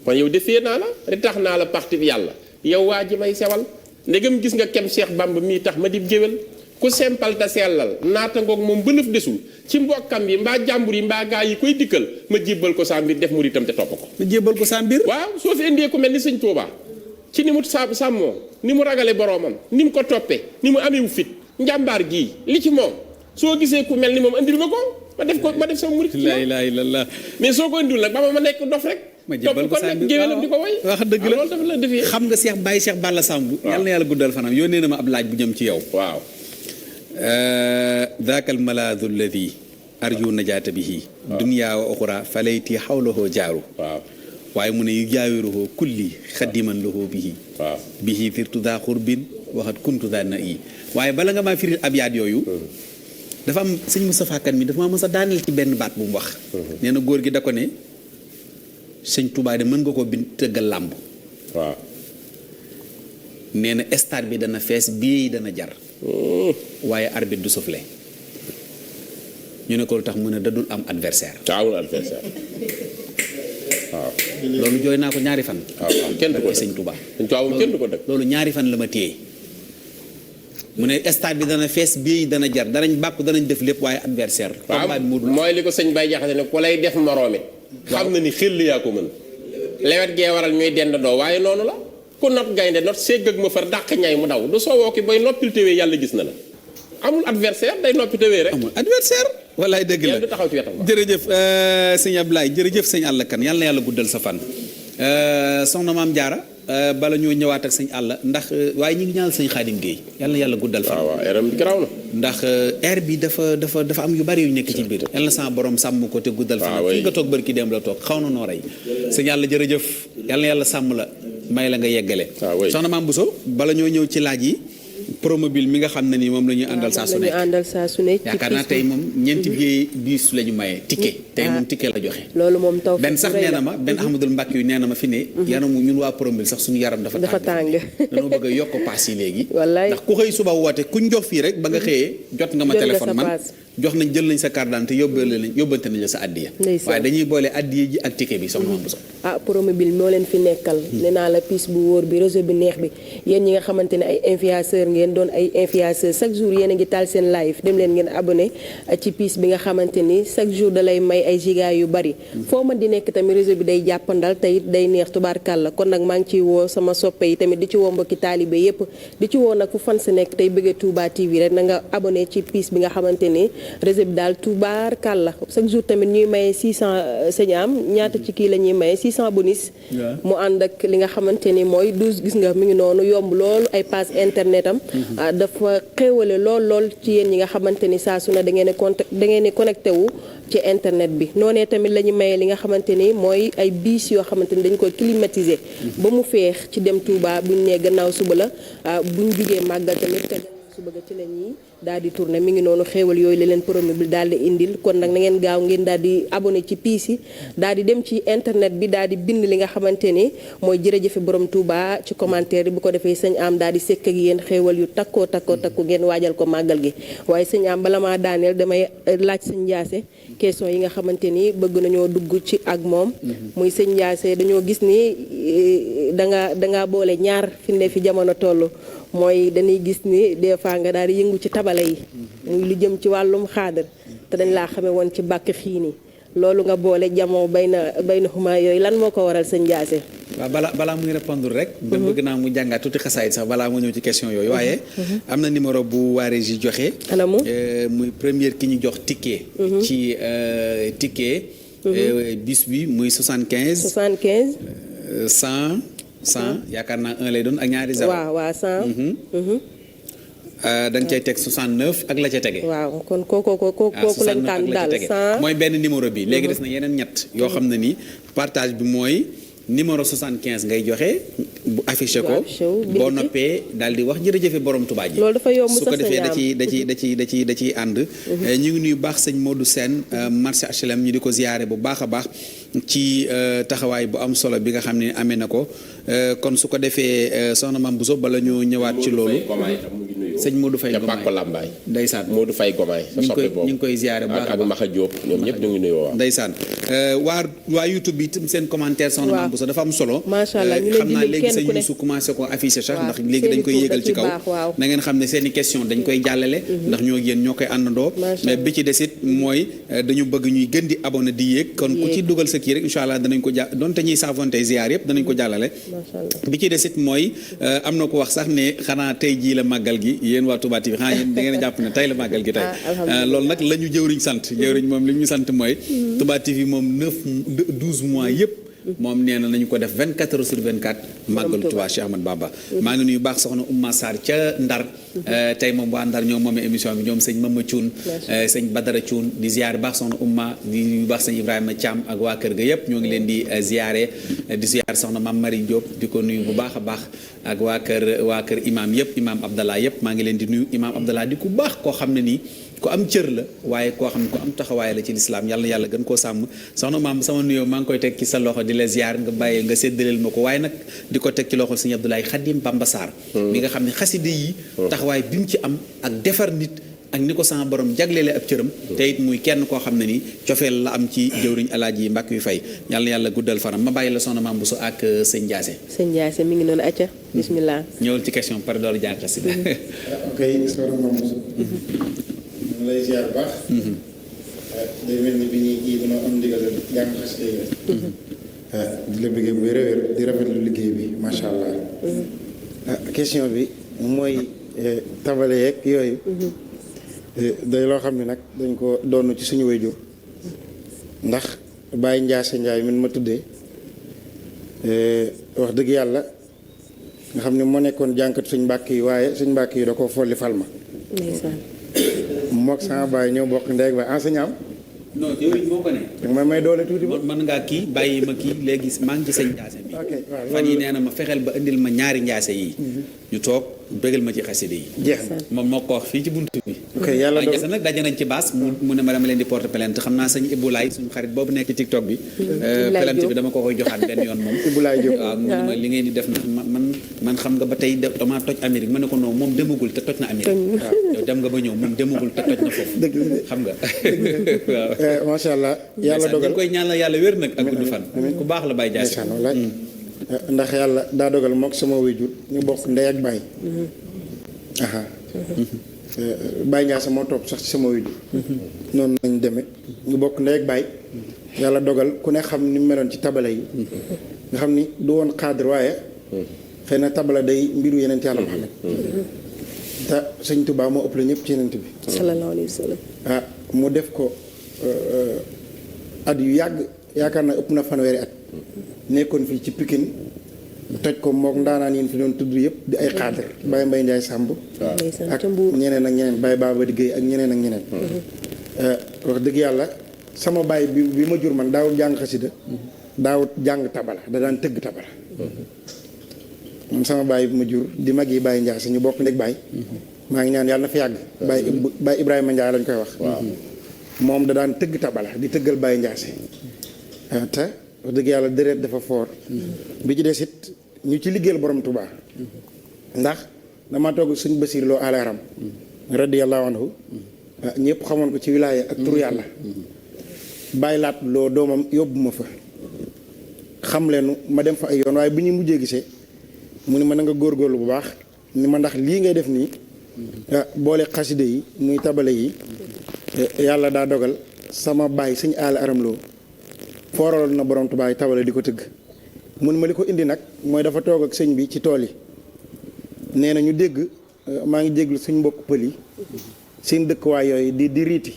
kon yow defee naa la rit tax naa la paxti bi yàlla yow waa ji may sewal ndegam gis nga kem Seex Bàmba mi tax ma di géwél ku sempal te sellal naata ngoog moom bëlëf desul ci mbokkam yi mbaa jàmbur yi mbaa gaa yi koy dikkal ma jébbal ko saa mbir def muritam te topp ko ma jébbal ko saa mbir waaw soo fi indee ku mel ni sëñ Tuubaa ci ni mu sàmmoo ni mu ragale boroomam ni mu ko toppee ni mu amewu fit njàmbaar gii li ci moom soo gisee ku mel ni moom andil ma ko ma def sama murit la ilaha illallah mais soo ko indil nag ba ma nekk dof rek ma jébbal ko saa mbir géwélam di ko way wax dëgg la loolu dafa la defee xam nga Cheikh Baye Cheikh Balla Samb yàlla na yàlla guddal fanam yónnee na ma ab laaj bu jëm ci yow waaw daakal malaadu alladi arju najaata bihi dunya wa uxra falayti xawlahu jaaru waaw waaye mu ne yu jaawiruhu kulli xaddiman lahu bihi waaw bihi firtu daa xurbin waxat kuntu daa na yi waaye bala nga maa firil abyaat yooyu dafa am sëñ Moustapha Kane mi dafa maa mës a daaneel ci benn baat bu mu wax nee na góor gi da ko ne sëñ Touba de mën nga ko bind tëggal làmb waaw nee na stade bi dana fees bii dana jar waaye arbitre du soufflé ñu ne ko lu tax mu ne dadul am adversaire taawul adversaire waaw loolu jooy naa ko ñaari fan waaw kenn du ko sëñ Touba sëñ Touba kenn du ko dëkk loolu ñaari fan la ma téye mu ne stade bi dana fees bii dana jar danañ bàkku danañ def lépp waaye adversaire combat bi waaw mooy li ko sëñ Baye Jaxate ne ku lay def moroom it xam na ni xel yaa ko mën lewet gee waral ñuy dendandoo waaye noonu la ku not gaynde not ségg ak ma far dàq ñay mu daw du soowoo ki bay noppil téwee yàlla gis na la amul adversaire day noppi téwee rek amul adversaire wallaay dëgg la du taxaw ci wetam jërëjëf sëñ Ablaye jërëjëf sëñ Alla Kane yàlla na yàlla guddal sa fan soxna maam Jaara bala ñoo ñëwaat ak sëñ Alla ndax waaye ñu ngi ñaanal sëñ Xaadim Guèye yàlla na yàlla guddal fan waaw eram bi garaaw na ndax air bi dafa am yu bari yu nekk ci biir yàlla na sama borom sàmm ko te guddal fan fi nga toog bërki dem la toog xaw na noo rey sëñ Alla jërëjëf yàlla na yàlla sàmm la may la nga yeggale soxna maam Bousso bala ñoo ñëw ci laaj yi promobile mi nga xam ne ni moom la ñuy àndal saa su ne yaakaar naa tey moom ñeenti billet bus la ñu maye ticket tey moom ticket la joxe loolu moom taw benn sax nee na ma benn Ahmadul Mbàkke yu nee na ma fi ne yaramu ñun waa promobile sax suñu yaram dafa tàng dañoo bëgg a yokk paas yi léegi ndax ku xëy suba woote kuñ jox fii rek ba nga xëyee jot nga ma téléphone man jox nañ jël nañ sa carte d'identité yóbbante nañ la sa addiya waaye dañuy boole addiya ji ak ticket bi soxna Mame Bousso promobile moo leen fi nekkal nee naa la piis bu wóor bi réseau bi neex bi yéen ñi nga xamante ne ay influenceur ngeen doon ay influenceur chaque jour yéen a ngi taal seen live dem leen ngeen abonné ci piis bi nga xamante ni chaque jour da lay may ay giga yu bari foo mën di nekk tamit réseau bi day jàppandal te it day neex tubaarkàlla kon nag maa ngi ciy woo sama soppe yi tamit di ci woo mbokki taalibe yépp di ci woo nag fu fan si nekk tey bëggee Touba TV rek na nga abonné ci piis bi nga xamante ni réseau bi daal tubaarkàlla chaque jour tamit ñuy maye 600 sëñ am ñaata ci kii la ñuy maye 600 bonus mu ànd ak li nga xamante ni mooy 12 gis nga mi ngi noonu yomb loolu ay pass internet am dafa xéewale lool ci yéen ñi nga xamante ni saa su ne da ngeen di connecté wu ci internet bi noonee tamit la ñu maye li nga xamante ni mooy ay biis yoo xamante ni dañ koy climatiser ba mu feex ci dem Touba buñ nee gannaaw suba la buñ jugee màggal tamit te suba ga ci la ñuy daal di tourné mi ngi noonu xéewal yooyu la leen promobile daal di indil kon nag na ngeen gaaw ngeen daal di abonné ci piis yi daal di dem ci internet bi daal di bind li nga xamante ni mooy jërëjëfe borom Touba ci commentaire yi bu ko defee sëñ am daal di sekk ak yéen xéewal yu takkoo ngeen waajal ko màggal gi waaye sëñ am bala maa daaneel damay laaj sëñ Ndiassé question yi nga xamante ni bëgg nañoo dugg ci ak moom muy sëñ Ndiassé dañoo gis ni danga boole ñaar fi ne fi jamono toll mooy dañuy gis ni des fois nga daal di yëngu ci tabale yi muy lu jëm ci wàllum xaadar te dañ laa xamee woon ci bàkk xiini loolu nga boole jamoo bay na xuma yooyu lan moo ko waral sëñ Ndiassé waaw balaa muy répondre rek da bëgg naa mu jàngaat tuuti xasaayit sax balaa mu ñëw ci question yooyu waaye am na numéro bu waa Régie joxe muy première ki ñu jox ticket ci ticket bis bi muy 75 100 yaakaar naa 1 lay doon ak ñaari 0 waaw 100 da nga cay teg 69 ak la ca tege. waaw kon kooku lañ tànn daal 100 mooy benn numéro bi. léegi des na yeneen ñett yoo xam ne ni partage bi mooy numéro 75 ngay joxe bu affiché ko. boo noppee daal di wax jërëjëfe borom Touba ji. loolu dafa yomb su ko defee da ciy ànd. ñu ngi nuyu baax sëñ Modou Sène marché HLM ñu di ko ziyaare bu baax a baax ci taxawaay bu am solo bi nga xam ne amee na ko kon su ko defee soxna Mame Bousso bala ñu ñëwaat ci loolu. sëñ Modou Faye Gomaay Pàkko Lambaay ndeysaan Modou Faye Gomaay sa soppe boobu ñu ngi koy ziyaare bu baax ak Maxa Diop ñoom ñëpp ñu ngi nuyoo waaw ndeysaan waa YouTube bi itam seen commentaire soxna Mame Bousso dafa am solo macha allah ñu xam naa léegi sëñ Youssou commencé ko affiché sax ndax léegi dañ koy yéegal ci kaw na ngeen xam ne seen i question dañ koy jàllale ndax ñoo yéen ñoo koy àndandoo mais bi ci desit mooy dañu bëgg ñuy gën di abonné di yéeg kon ku ci dugal sa kii rek incha allah danañ ko donte ñuy savonte ziar yëpp danañ ko jàllale bi ci desit mooy am na ko wax sax ne xanaa tey jii la màggal gi yéen waa Touba TV xanaa yéen da ngeen a jàpp ne tey la màggal gi tey loolu nag la ñu jëwriñ sant jëwriñ moom li ñu sant mooy Touba TV moom 12 mois yëpp moom nee na nañu ko def 24 heures sur 24 màggalu Touba Cheikh Ahmadou Bamba maa ngi nuyu baax soxna Oumma Sarr ca Ndar tey moom waa Ndar ñoom moom émission bi ñoom sëñ Mama Thioune sëñ Badara Thioune di ziare baax soxna Oumma di nuyu baax sëñ Ibrahima Thiam ak waa kër ga yëpp ñoo ngi leen di ziare soxna Mame Marie Diop di ko nuyu bu baax a baax ak waa kër imam yëpp imam Abdallah yëpp maa ngi leen di nuyu imam Abdallah di ku baax koo xam ne nii ku am cër la waaye koo xam ne ku am taxawaay la ci lislaam yàlla gën koo sàmm soxna maam sama nuyoo maa ngi koy teg ci sa loxo di la ziar nga bàyyi nga séddaleel ma ko waaye nag di ko teg ci loxo sëñ Abdoulaye Khadim Bamba Sarr mi nga xam ne xaside yi taxawaay bi mu ci am ak defar nit ak ni ko sama borom jagleele ab cëram te it muy kenn koo xam ne ni cofeel la am ci jëwriñ alaaji Mbàkke yu fay yàlla yàlla guddal fanam ma bàyyi la soxna Mame Bousso ak sëñ Ndiassé. sëñ Ndiassé mi ngi noonu acca bismillah. ñëwal ci question pare door jàng xasida. ok soxna Mame Bousso. ñu lay ziar bu baax. day mel ni bi ñuy kii dañoo am ndigal jàng xasida yi. di la bëggee bu wér-wér di rafetlu liggéey bi macha allah. question bi mooy tabale yeeg yooyu. day loo xam ne nag dañ ko doon ci suñu waajur ndax Baye Ndiassé Ndiaye min ma tuddee wax dëgg yàlla nga xam ne moo nekkoon jànkat suñ mbàkk yi waaye suñ mbàkk yi da ko folli fal ma mook sama baay ñëw bokk ndeeg ba enseignant non jëwriñ moo ko ne. danga may doole tuuti ba mën ngaa kii bàyyi ma kii léegi maa ngi ci sëñ Ndiassé bi. ok waaw fan yi nee na ma fexeel ba indil ma ñaari Ndiassé yi. ñu toog bégal ma ci xaside yi. jeex na moom moo ko wax fii ci buntu bi. ok yàlla Ndiassé nag daje nañ ci baas mu ne ma dama leen di porte plainte xam naa sëñ Ibulaay suñu xarit boobu nekk ci TikTok bi. plainte bi dama ko koy joxaat benn yoon moom. Ibulaay Diop waaw mu ne ma li ngeen di def ndax man xam nga ba tey dama toj Amérique ma ne ko non moom demagul te toj na Amérique. waaw yow dem nga ba ñëw moom demagul te toj na foofu. dëgg la xam nga waaw. macha allah yàlla dogal ñu koy ñaanal yàlla wér nag ak gudd fan. ku baax la Baye Ndiassé. ndax yàlla daa dogal mook sama waajur ñu bokk ndey ak baay. aha Baye Ndiassé moo topp sax ci sama waajur. noonu lañ demee ñu bokk ndey ak baay. yàlla dogal ku ne xam ni meloon ci tabala yi. nga xam ni du woon cadre waaye. xëy na tabala day mbiru yeneen ci yàlla Muhammad. te sëñ Tuubaa moo ëpp la ñëpp ci yeneen bi. sallallahu alayhi wa sallam. mu def ko at yu yàgg yaakaar naa ëpp na fanweeri at. nekkoon fii ci Pikine toj ko mook ndaanaan yi fi doon tudd yëpp di ay xaadir Baye Mbaye Ndiaye Samb ak ñeneen ak ñeneen Baye Baba di Guèye ak ñeneen ak ñeneen. wax dëgg yàlla sama baay bi ma jur man daawut jàng xasida daawut jàng tabala da daan tëgg tabala. man sama baay bi ma jur di mag yi Baye Ndiassé ñu bokk ndeg baay. maa ngi ñaan yàlla na fi yàgg. Baye Ibrahima Ndiaye lañ koy wax. moom da daan tëgg tabala di tëggal Baye Ndiassé. te wax dëgg yàlla deret dafa foor bi ci des it ñu ci liggéeyal borom Touba. ndax dama toog suñ Basiir Lo alaram radiyallahu anhu ñëpp xamoon ko ci wilaaya ak turu yàlla. bàyyi laat loo doomam yóbbu ma fa. xam leenu ma dem fa ay yoon waaye bu ñuy mujjee gisee mu ne ma na nga góorgóorlu bu baax ni ma ndax lii ngay def nii. boole xaside yi muy tabale yi. yàlla daa dogal sama baay sëñ aala aram loo fooraloon na borom Tuubaa tabale di ko tëgg. mun ma li ko indi nag mooy dafa toog ak sëñ bi ci tool yi nee na ñu dégg maa ngi déglu suñ mbokk pël yi seen dëkkuwaay yooyu di riiti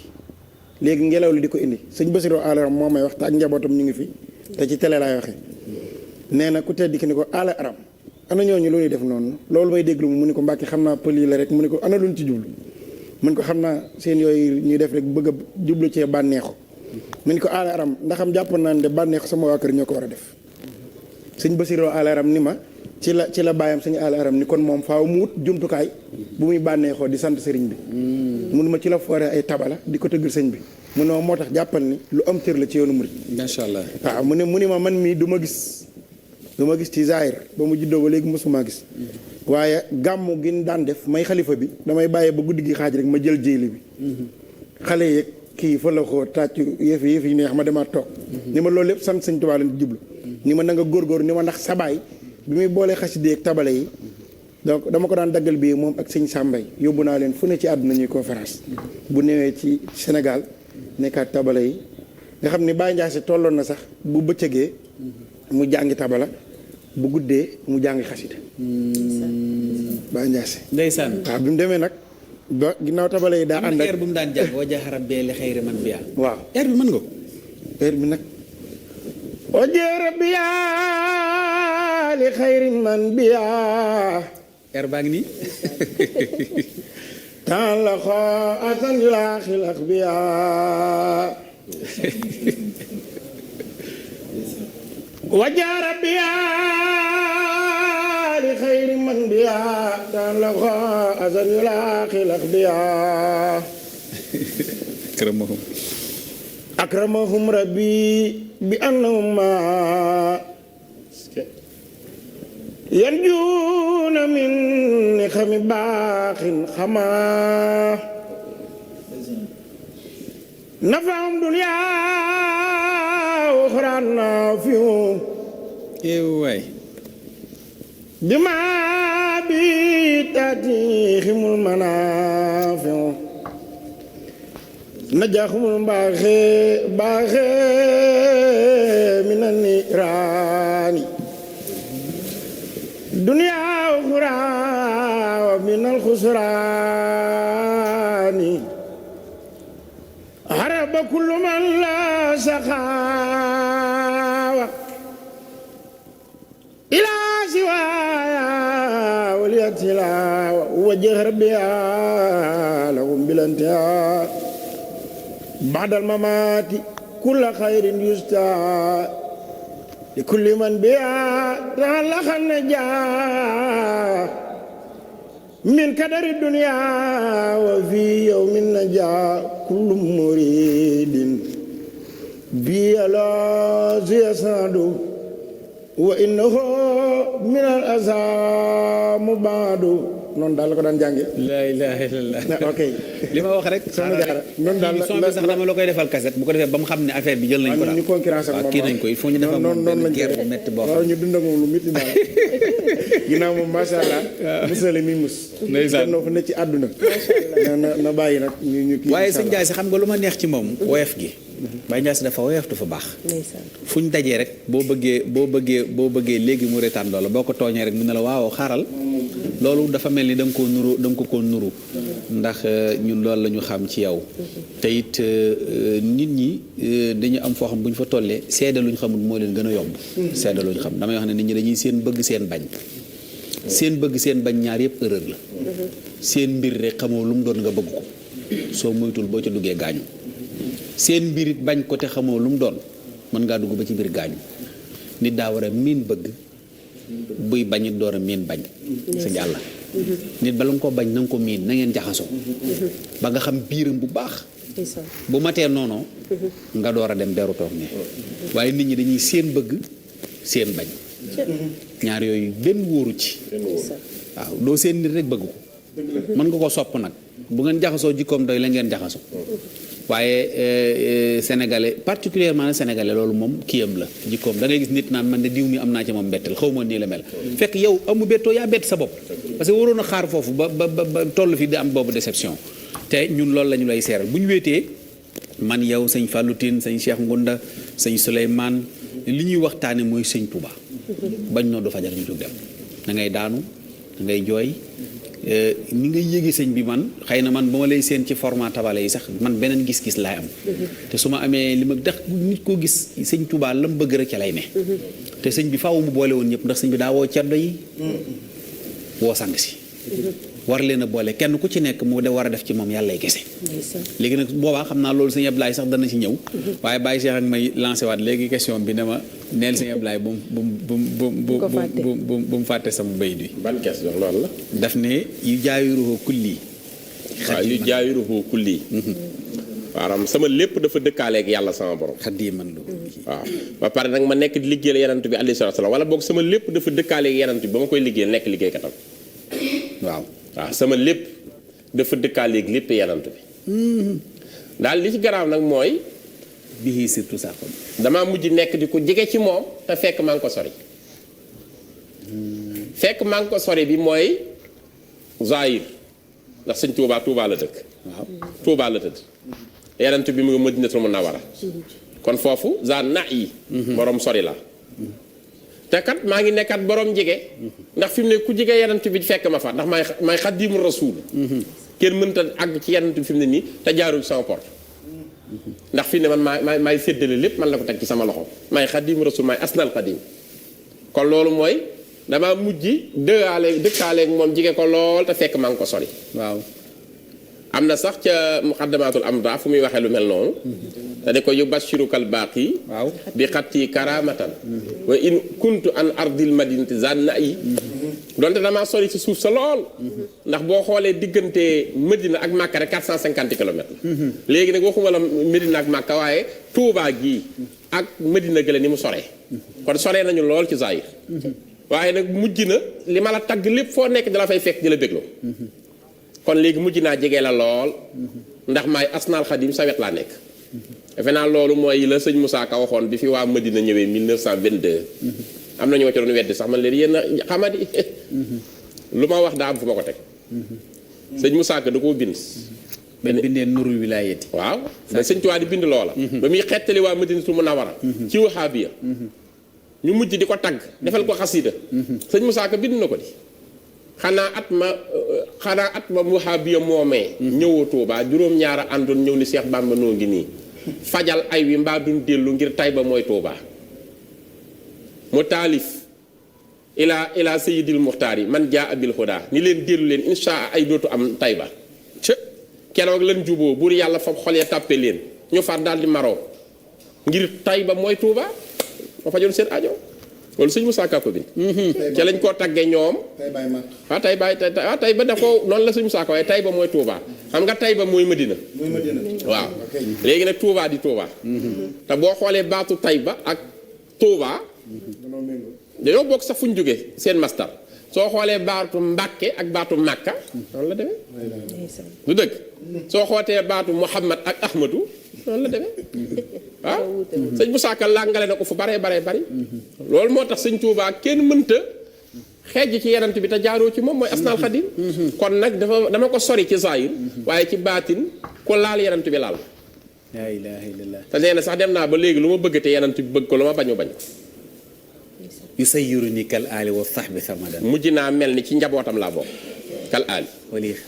léegi ngelaw li di ko indi sëñ Basiru aala aram moo may wax te ak njabootam ñu ngi fi te ci télé laay waxee nee na ku tedd ki ni ko aala aram ana ñooñu lu ñuy def noonu loolu may déglu mu ni ko Mbàkke xam naa pël yi la rek mu ni ko ana luñ ci jublu mu ni ko xam naa seen yooyu ñuy def rek bëgg a jublu cee bànneexu mu ni ko aala aram ndaxam jàppoon naa ne de bànneexu sama waa kër ñoo ko war a def sëñ Basiru aala aram ni ma ci la bàyyam sëñ aala aram ni kon moom faaw mu wut jumtukaay bu muy bànneexoo di sant sëriñ bi mun ma ci la foore ay tabala di ko tëggal sëñ bi mu ne ma moo tax jàppal ni lu am cër la ci yoonu murid. macha allah waaw mu ni ma man mii du ma gis ci zaahir ba mu juddoo ba léegi mosuma gis waaye gàmmu gi daan def may xalifa bi damay bàyyee ba guddi gi xaaj rek ma jël jéeli bi xale yeeg kii fa la xoo tàcc yëf yi neex ma demaat toog ni ma loolu lépp sant sëñ Tuubaa lañ ci jublu ni ma na nga góorgóor ni ma ndax sabaay bi muy boolee xaside ak tabale yi donc dama ko daan daggal bi moom ak sëñ Sàmbay yóbbu naa leen fu ne ci àdduna ñuy conférence bu newee ci Sénégal nekkaat tabala yi nga xam ni Baye Ndiassé tolloon na sax bu bëccëgee mu jàngi tabala bu guddee mu jàngi xasida Baye Ndiassé ndeysaan waaw bi mu demee nag ba ginnaaw tabala yi daa ànd ak air bu mu daan jàng waja xarab bee li xayri man biya waaw air bi mën nga air bi nag waja rabbiya li xayri man biya air baa ngi nii tan la xoo asan yu laa xilax biya waja rabbiya li xayri man biya tan la xoo asan yu laa xilax biya akramahum rabbi bi annahum ma yarjuuna min xami baaxin xamaa نفعهم دنيا أخرى نافعهم waay بما بتاتيهم المنافع نجاهم الباغي من النيران دنيا أخرى ومن الخسران هرب كل من لا سخاوة إلى سوايا وليتلا وجهر بها لهم بالانتهاء بعد الممات كل خير يستعى لكل من بها تعلق النجاة من كدر الدنيا وفي يوم النجاة كل مريد بيلا يسعد وإنه من الأذى مبعد noonu daal la ko daan jànge la ilaha illallah ok li ma wax rek soxna Jaara noonu daal son bi sax dama la koy defal cassette bu ko defee ba mu xam ne affaire bi jël nañ ko daal ñu concurrence ak waaw moom kii nañ ko il faut ñu defal moom benn guerre bu métti boo xam ñu dund ak moom lu métti daal ginnaaw moom macha allah musale mi mus ndeysaan noo fa ne ci àdduna na bàyyi nag ñu kii waaye sëñ Ndiaye si xam nga lu ma neex ci moom woyof gi Baye Ndiaye si dafa woyof dafa baax fu ñu dajee rek boo bëggee léegi mu retaan loola boo ko tooñee rek mu ne la waaw xaaral loolu dafa mel ni da nga ko nuru ndax ñun loolu la ñu xam ci yow te it nit ñi dañu am foo xam bu ñu fa tollee seede lu ñu xamul moo leen gën a yomb seede lu ñu xam damay wax ne nit ñi dañuy seen bëgg seen bañ ñaar yëpp erreur la seen mbir rek xamoo lu mu doon nga bëgg ko soo moytul boo ca duggee gaañu seen mbir it bañ ko te xamoo lu mu doon mën ngaa dugg ba ci biir gaañu nit daa war a miin bëgg buy bañ it door a miin bañ sa jàlla nit bala nga ko bañ na nga ko miin na ngeen jaxasoo ba nga xam biiram bu baax bu matee noonu nga door a dem beru toog ne waaye nit ñi dañuy seen bëgg seen bañ ñaar yooyu benn wóoru ci waaw doo seen nit rek bëgg ko mën nga ko sopp nag bu ngeen jaxasoo jikkoom doy la ngeen jaxasoo waaye sénégalais particulièrement sénégalais loolu moom kiyam la jikkoom da ngay gis nit naan man de diw mi am naa ci moom bettal xaw ma nii la mel fekk yow amu bettoo yaa bett sa bopp parce que waroon a xaar foofu ba toll fi di am boobu déception te ñun loolu la ñu lay seeral bu ñu wéetee man yow sëñ Fallou Tine sëñ Cheikh Ngunda sëñ Souleymane li ñuy waxtaane mooy sëñ Touba bañ noo du fajar ñu jóg dem da ngay daanu da ngay jooy ni nga yéegi sëñ bi man xëy na man ba ma lay seen ci format tabale yi sax man beneen gis-gis laay am te su ma amee li ma tax nit koo gis sëñ Touba la mu bëgg rek ca lay ne te sëñ bi faaw mu boole woon ñëpp ndax sëñ bi daa woo ceddo yi woo sang si war leen a boole kenn ku ci nekk mu de war a def ci moom yàllay kese léegi nag boobaa xam naa loolu sëñ Ablaye sax dana ci ñëw waaye Baye Cheikh ak may lancé waat léegi question bi ne ma neel sëñ Ablaye bu mu fàtte sama bayit bi ban question loolu la daf ne yu jaayiruhu kulli waaw yu jaayiruhu kulli maanaam sama lépp dafa dëkkaaleeg yàlla sama borom xaddi man lu waaw ba pare nag ma nekk di liggéeyal yanant bi alayhi salaatu wa salaam wala boog sama lépp dafa dëkkaaleeg yanant bi ba ma koy liggéeyal nekk liggéeykatam waaw sama lépp dafa dëkkaaleeg lépp yanant bi daal li ci garaaw nag mooy bii surtout ça damaa mujj nekk di ko jege ci moom te fekk maa ngi ko sori fekk maa ngi ko sori bi mooy Zahir ndax sëñ Touba la dëkk waaw Touba la tëdd yanant bi mu ngi Madinatul Munawwara kon foofu na yi borom sori la te kat maa ngi nekkat borom jege ndax fi mu ne ku jege yanant bi fekk ma fa ndax may xadimu rasul kenn mënta àgg ci yanant bi fi mu ne nii te jaarul sama porte ndax fi ne man maay séddale lépp man la ko teg ci sama loxo may xadimu rasul may asnal xadim kon loolu mooy dama mujj dëkkaaleeg moom jege ko lool te fekk maa ngi ko sori waaw am na sax ca muqaddamatul amda fu muy waxee lu mel noonu te ne ko yubashirukal baaqi waaw bi xatti karamatan wa in kuntu an ardil madinati zanna yi donte damaa sori ci suuf sa lool ndax boo xoolee diggante Medina ak Makka rek 450 kilomètres léegi nag waxuma la Medina ak Makka waaye Touba gii ak Medina gële ni mu soree kon soree nañu lool ci Zahir waaye nag mujj na li ma la tagg lépp foo nekk dala fay fekk di la bégloo kon léegi mujj naa jege la lool ndax maay asnaal xadim sa wet laa nekk defe naa loolu mooy la sëñ Moussa Ka waxoon bi fi waa Medina ñëwee 1922. am na ñoo ci doon weddi sax man leen yéen a xamadi lu ma wax daa am fu ma ko teg. sëñ Moussa Ka da koo bind. benn bindee nurul wilaayati. waaw ba sëñ Tuubaa di bind loola. ba muy xettali waa Madinatul Munawwara ci Wahaabiya ñu mujj di ko tagg defal ko xasida sëñ Moussa Ka bind na ko di. xanaa at ma Wahaabiya moomee. ñëwoo Tuubaa juróom-ñaara àndoon ñëw ni Cheikh Bamba noo ngi nii. fajal ay wi mbaa duñ dellu ngir Tayba mooy Tuubaa. mu taalif ila Sayyidil Muxtaar yi man jaa abil hudaa ni leen dellu leen insha ay dootu am Tayba. keroog lan juboo buur yàlla fab xol ya tàppe leen ñu far daal di maroo ngir Tayba mooy Tuuba ma fajoon seen ajo loolu sëñ Moussa Ka ko bi ca lañ koo tagge ñoom waaw Tayba daf ko noonu la sëñ Moussa Ka waaye Tayba mooy Tuuba xam nga Tayba mooy Madina waaw léegi nag Tuuba di Tuuba te boo xoolee baatu Tayba ak Tuuba dañoo bokk sax fu ñu jógee seen mastar soo xoolee baatu Mbàkke ak baatu Màkka noonu la demee du dëgg soo xootee baatu Muhammad ak Ahmadu noonu la demee waaw sëñ Moussa Ka làngale na ko fu baree bari loolu moo tax sëñ Tuubaa kenn mënta xeej ci yenant bi te jaaroo ci moom mooy asnaal xadim kon nag dama ko sori ci zahir waaye ci baatin ko laal yenant bi laal laa ilaaha illallah te nee na sax dem naa ba léegi lu ma bëgg te yenant bi bëgg ko lu ma bañu bañ yusayyiruni kal aali wa sahbi samadan mujj naa mel ni ci njabootam laa bokk kal aali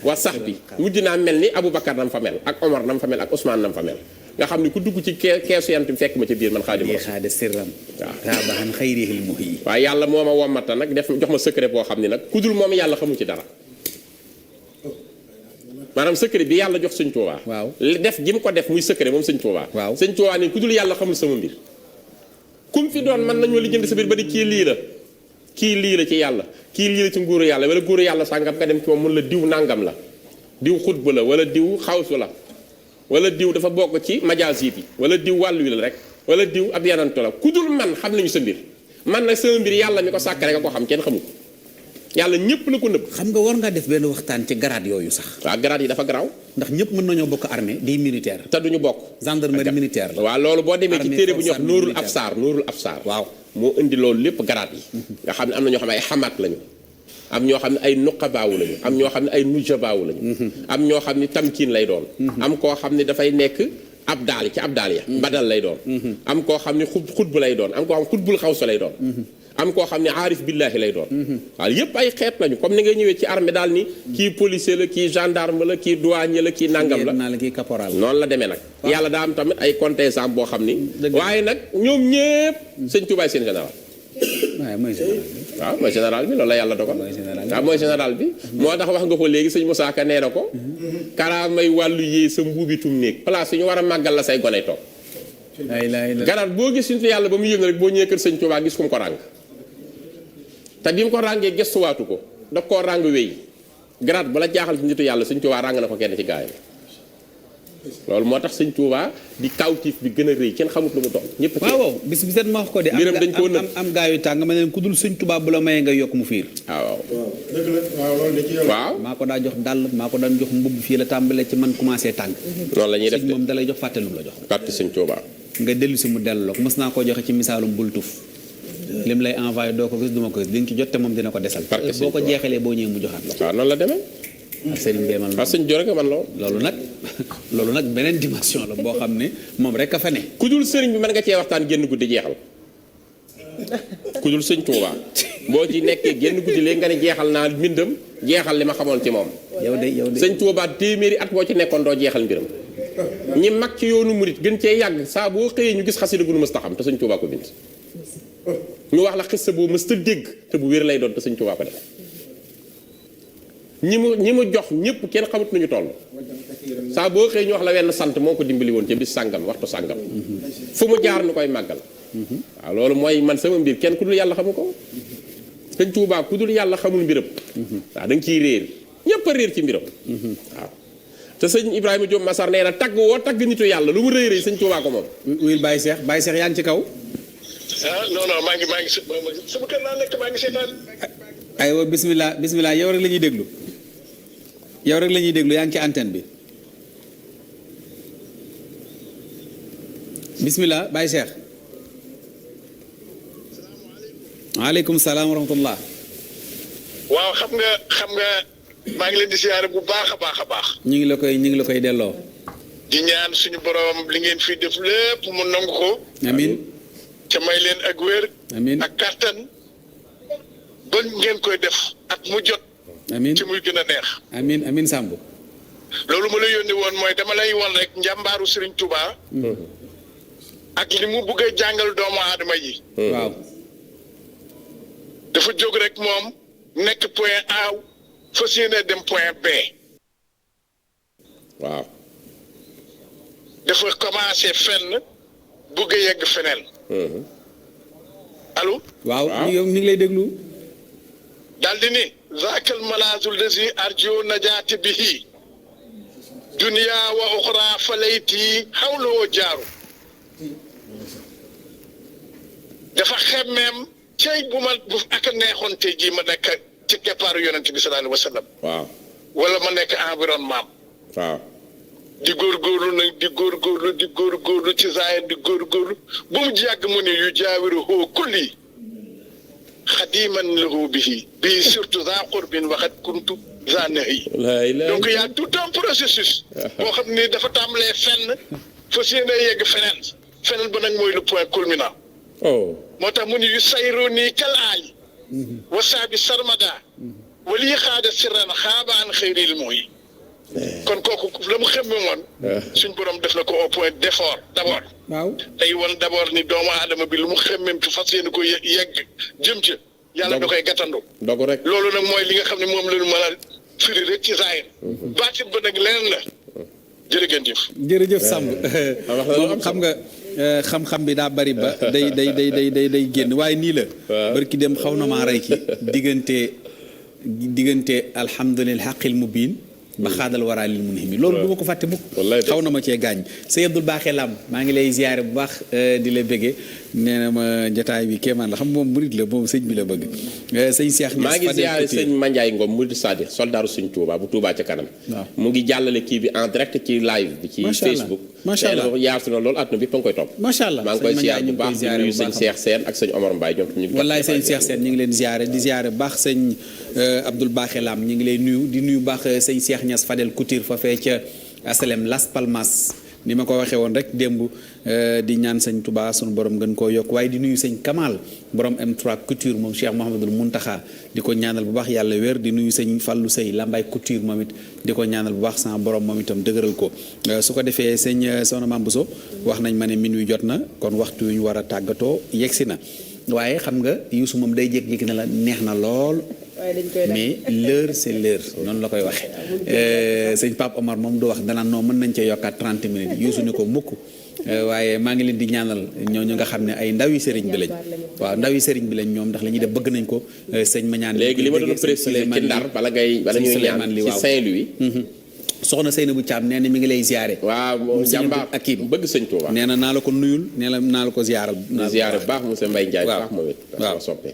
wa sahbi mujj naa mel ni Aboubacar nam fa mel ak Omar nam fa mel ak Ousmane nam fa mel nga xam ni ku dugg ci keesu yantu fekk ma ci biir man Xaadim xaade sirram waaw taabahan xayrihil muhyi waaye yàlla moo ma wommata nag def jox ma secret boo xam ni nag ku dul moom yàlla xamu ci dara maanaam secret bi yàlla jox sëñ Tuubaa waaw def gi mu ko def muy secret moom sëñ Tuubaa waaw sëñ Tuubaa ni ku dul yàlla xamul sama mbir kum fi doon mën nañoo lijjanti sa biir ba di kii lii la ci yàlla kii lii la ci nguuru yàlla wala nguuru yàlla sàngam nga dem ci moom mun la diw nàngam la diw xutba la wala diw xawsu la wala diw dafa bokk ci majaasi bi wala diw wàllu wi la rek wala diw ab yanantu la ku dul man xam nañu sa mbir man nag sama mbir yàlla mi ko sàkk rek a ko xam kenn xamu ko yàlla ñëpp la ko nëbb. xam nga war ngaa def benn waxtaan ci garaat yooyu sax. waaw garaat yi dafa garaaw. ndax ñëpp mën nañoo bokk armée di militaire. te duñu bokk. gendarmerie militaire la. waaw loolu boo demee ci téere bu ñuy wax Nuurul Absaar. waaw moo indi loolu lépp garaat yi. nga xam ne am na ñoo xam ne ay xamaat lañu. am ñoo xam ne ay nuqabaawu lañu. am ñoo xam ne ay nujabaawu lañu. am ñoo xam ne tamkiin lay doon. am koo xam ne dafay nekk abdaal ci abdaal ya. badal lay doon. am koo xam ne xutbu lay doon am koo xam ne xutbul xawsa lay doon. am koo xam ne aarif billaahi lay doon. waaw yépp ay xeet lañu comme ni ngay ñëwee ci armée daal ni kii policier la kii gendarme la kii douanier la kii nangam la. naa la kii caporal noonu la demee nag. yàlla daa am tamit ay contingent boo xam ni. waaye nag ñoom ñépp sëñ Tuubaa seen général. waaw mooy général bi. waaw mooy général bi loolu la yàlla dogal. waaw mooy général bi. moo tax wax nga ko léegi sëñ Moussa Ka nee na ko. karaamay wàllu yee sa mbuubitum néeg place yi ñu war a màggal la say gone toog. garaat boo gis suñu yàlla ba mu yëngu rek boo ñëwee kër sëñ Tuubaa gis ku mu ko ràng. te bi mu ko ràngee gestuwaatu ko daf koo ràng wéy garaat bala jaaxal ci nitu yàlla sëñ Tuubaa ràng na ko kenn ci gaayam loolu moo tax sëñ Tuubaa di kawtiif bi gën a rëy kenn xamut lu mu doon ñëpp waaw bis bi set ma wax ko de mbiram dañ koo nëb am gaa yu tàng ma ne leen ku dul sëñ Tuubaa bu la mayee nga yokk mu fiir waaw dëgg la waaw loolu da ci yow. waaw maa ko daa jox dàll maa ko daan jox mbubb fii la tàmbalee ci man commencé tàng noonu la ñuy def sëñ moom dalay jox fàtte lu mu la jox parti sëñ Tuubaa nga dellu si mu dellu ko mës naa koo joxe ci misaalum bul tuf lim lay envoyé doo ko gis duma ko gis di nga ci jot te moom dina ko desal boo ko jeexalee boo ñëwee mu joxaat la waaw noonu la demee ak sëriñ bee man waaw sëñ Joor rek man loolu nag beneen dimension la boo xam ne moom rek a fa ne ku dul sëriñ bi mën nga cee waxtaan génn guddi jeexal ku dul sëñ Tuubaa boo ci nekkee génn guddi léegi nga ne jeexal naa mbindam jeexal li ma xamoon ci moom yow de sëñ Tuubaa téeméeri at boo ci nekkoon doo jeexal mbiram ñi mag ci yoonu murit gën cee yàgg saa boo xëyee ñu gis xasida gu nu mës ta xam te sëñ Tuubaa ko bind ñu wax la xissa boo mës ta dégg te bu wér lay doon te sëñ Tuubaa ko def ñi mu jox ñëpp kenn xamut nañu toll saa boo xëyee ñu wax la wenn sant moo ko dimbali woon ca bis sàngam waxtu sàngam fu mu jaar nu koy màggal waaw loolu mooy man sama mbir kenn ku dul yàlla xamu ko sëñ Tuubaa ku dul yàlla xamul mbiram waaw da nga ciy réer ñëpp a réer ci mbiram waaw te sëñ Ibrahima Diop Massar nee na tagg woo tagg nitu yàlla lu mu rëy rëy sëñ Tuubaa ko moom wuyul Baye Cheikh yaa ngi ci kaw non maa ngi sama kër laa nekk maa ngi seetaan. aywa bismillah yow rek la ñuy déglu yaa ngi ci antenne bi bismillah Baye Cheikh. waaleykum salaam wa rahmatullah. waaw xam nga maa ngi leen di siyaare bu baax a baax. ñu ngi la koy delloo. di ñaan suñu borom li ngeen fi def lépp mu nangu ko. amiin. ca may leen ak wér. amiin ak kàttan ba ngeen koy def at mu jot. amiin ci muy gën a neex. amiin Samb. loolu ma la yónni woon mooy dama lay won rek njàmbaaru Serigne Touba. ak li mu bëgg a jàngal doomu aadama yi. waaw. dafa jóg rek moom nekk point A fas yéene dem point B. waaw. dafa commencé fenn bëgg a yegg feneen. allo. waaw ñu ngi lay déglu. daal di ni zaakal malaazul lazi arju najaati bihi dunya wa uxra falayti xawloo jaaru. dafa xemmeem cey bu ak neexoon tey jii ma nekk ci keppaaru yonent bi sallallahu alayhi wa sallam. waaw. wala ma nekk environnement waaw. di góorgóorlu nag di góorgóorlu ci zaahir di góorgóorlu bu mu yàgg mu ne yu jaawiru hoo kulli xadiman lahu bihi bii surtout za qurbin waxat kuntu za nahi. donc y a tout un processus. boo xam ni dafa tàmbalee fenn fas yéene yegg feneen ba nag mooy le point culminant. moo tax mu ne yu sayru nii kal aali wasaabi sarmada wali xaada sirran xaaba an xëyril mooy. kon kooku la mu xemme woon suñ borom def na ko au point d'effort d'abord. waaw tey woon d'abord ni doomu aadama bi lu mu xemmem ci fas yéene ko yegg jëm ca yàlla da koy gàttandu. dogu rek loolu nag mooy li nga xam ne moom la ñu mën a firi rek ci zaahir. baatin ba nag leneen la jërëjëf. jërëjëf Samb. moom xam nga xam-xam bi daa bari ba day génn waaye nii la. barki dem xaw na maa rey ci diggante alhamdulillah xaqil mubiin ba xaadal waraa lil munhimi loolu du ma ko fàtte mukk xaw na ma cee gaañ sëñ Abdul Baaxe Lam maa ngi lay ziyaare bu baax di la bëggee nee na ma jotaay bi kéemaan la xam moom murid la moom sëñ bi la bëgg sëñ Cheikh maa ngi ziyaare sëñ Mandiaye Ngom murid Sadiq soldaaru suñ Touba bu Touba ca kanam mu ngi jàllale kii bi en direct ci live bi ci Facebook macha allah yaatu na loolu àdduna bi fa nga koy topp macha allah maa ngi koy ziyaare bu baax di nuyu sëñ Cheikh Sène ak sëñ Omar Mbaye ñoom ñu wallaay sëñ Cheikh Sène ñu ngi leen ziyaare di ziyaare bu baax sëñ Abdul Baaxe Lam ñu ngi lay nuyu di nuyu baax sëñ Cheikh Niass Fadel Couture fa fee ca asalem Las Palmas ni ma ko waxee woon rek démb di ñaan sëñ Touba sunu borom gën koo yokk waaye di nuyu sëñ Kamal borom M3 Couture moom Cheikh Mouhamadul Muntaxa di ko ñaanal bu baax yàlla wér di nuyu sëñ Fallou Sey Lambaay Couture moom it di ko ñaanal bu baax sama borom moom itam dëgëral ko su ko defee sëñ Soxna Mame Bousso wax nañ ma ne minuit jot na kon waxtu yu ñu war a tàggatoo yegsi na waaye xam nga Youssou moom day jékki-jékki ne la neex na lool mais l'heure c'est l'heure noonu la koy waxee sëñ Pape Omar moom du wax danaan non mën nañ cee yokkaat 30 minutes Youssou ni ko mukk waaye maa ngi leen di ñaanal ñooñu nga xam ne ay ndawi sëriñ bi lañ waaw ndawi sëriñ bi lañ ñoom ndax li ñuy def bëgg nañ ko sëñ Mañaan léegi li ma doon préciser ci Ndar bala ñuy ñaan ci Saint-Louis soxna Seynabou Thiam nee na mi ngi lay ziare. waaw jàmbaar ak kii bëgg sëñ Touba. nee na naa la ko nuyul nee na naa la ko ziaral. naa ziare bu baax monsieur Mbaye Ndiaye. waaw baax moom it. waaw soppe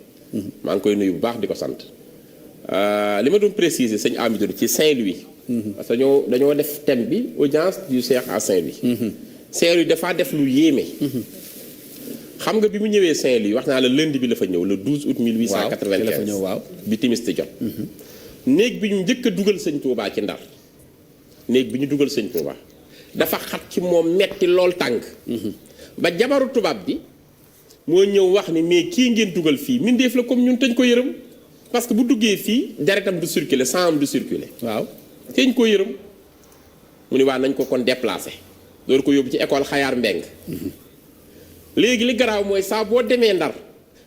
maa ngi koy nuyu bu baax di ko sant. li ma doon préciser sëñ Amidou ci Saint-Louis. parce que dañoo def thème bi audience du Cheikh à Saint-Louis. Saint-Louis dafaa def lu yéeme. xam nga bi mu ñëwee Saint-Louis wax naa la lundi bi la fa ñëw le 12 août 1895. la fa ñëw waaw. bi timis di jot. néeg bi ñu njëkk a dugal sëñ Touba ci Ndar. néeg bi ñu dugal sëñ Touba dafa xat ci moom metti lool tàng. ba jabaru tubaab bi moo ñëw wax ni mais kii ngeen dugal fii mindeef la comme ñun teñ ko yërëm parce que bu duggee fii deretam du circuler sang am du circuler. waaw teñ ko yërëm mu ni waa nañ ko kon déplacé door ko yóbbu ci école Xayaar Mbeng léegi li garaaw mooy saa boo demee Ndar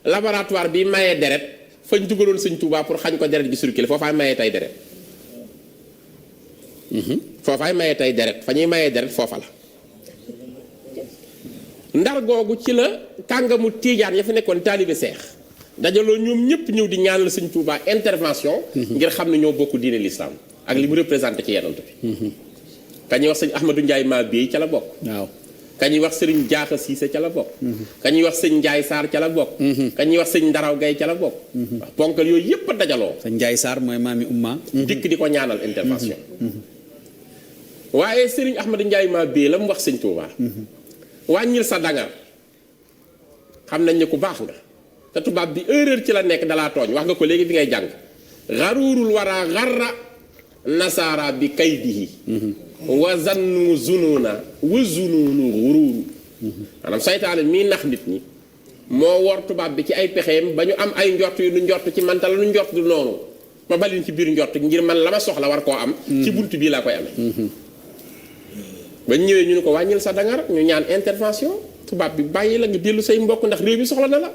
laboratoire bi mayee deret fañ dugaloon sëñ Touba pour xañ ko deret gi circuler foofaay mayee tey deret. foofaay maye tey deret fa ñuy mayee deret foofa la Ndar googu ci la kàngamu tiijaan ya fa nekkoon taalibe seex dajaloo ñoom ñëpp ñëw di ñaanal sëñ Touba intervention ngir xam ne ñoo bokk diine l'islam ak li mu représenté ci yenant bi ka ñuy wax sëñ Ahmadou Ndiaye maa Biey ca la bokk waaw ka ñuy wax sëriñ Jaata Siise ca la bokk ka ñuy wax sëñ Ndiaye Sarr ca la bokk ka ñuy wax sëñ Ndaraw Gay ca la bokk wax ponkal yooyu yëpp a dajaloo sëñ Ndiaye Sarr mooy maami umma dikk di ko ñaanal intervention waaye Serigne Ahmadou Ndiaye maa bii la mu wax sëñ Touba wàññil sa dangar xam nañ ne ku baax nga te tubaab bi erreur ci la nekk dalaa tooñ wax nga ko léegi bi ngay jàng xaruurul wara xarra nasaara bi kaydihi wa zannu zununa wa zununu xuruuru maanaam saytaane mii nax nit ñi moo wor tubaab bi ci ay pexeem ba ñu am ay njort yu nu njort ci man te la nu njort du noonu ma balin ci biir njort ngir man la ma soxla war koo am ci bunt bii laa koy amee ba ñëwee ñu ne ko wàññil sa dangar ñu ñaan intervention tubaab bi bàyyi la nga dellu say mbokk ndax réew mi soxla na la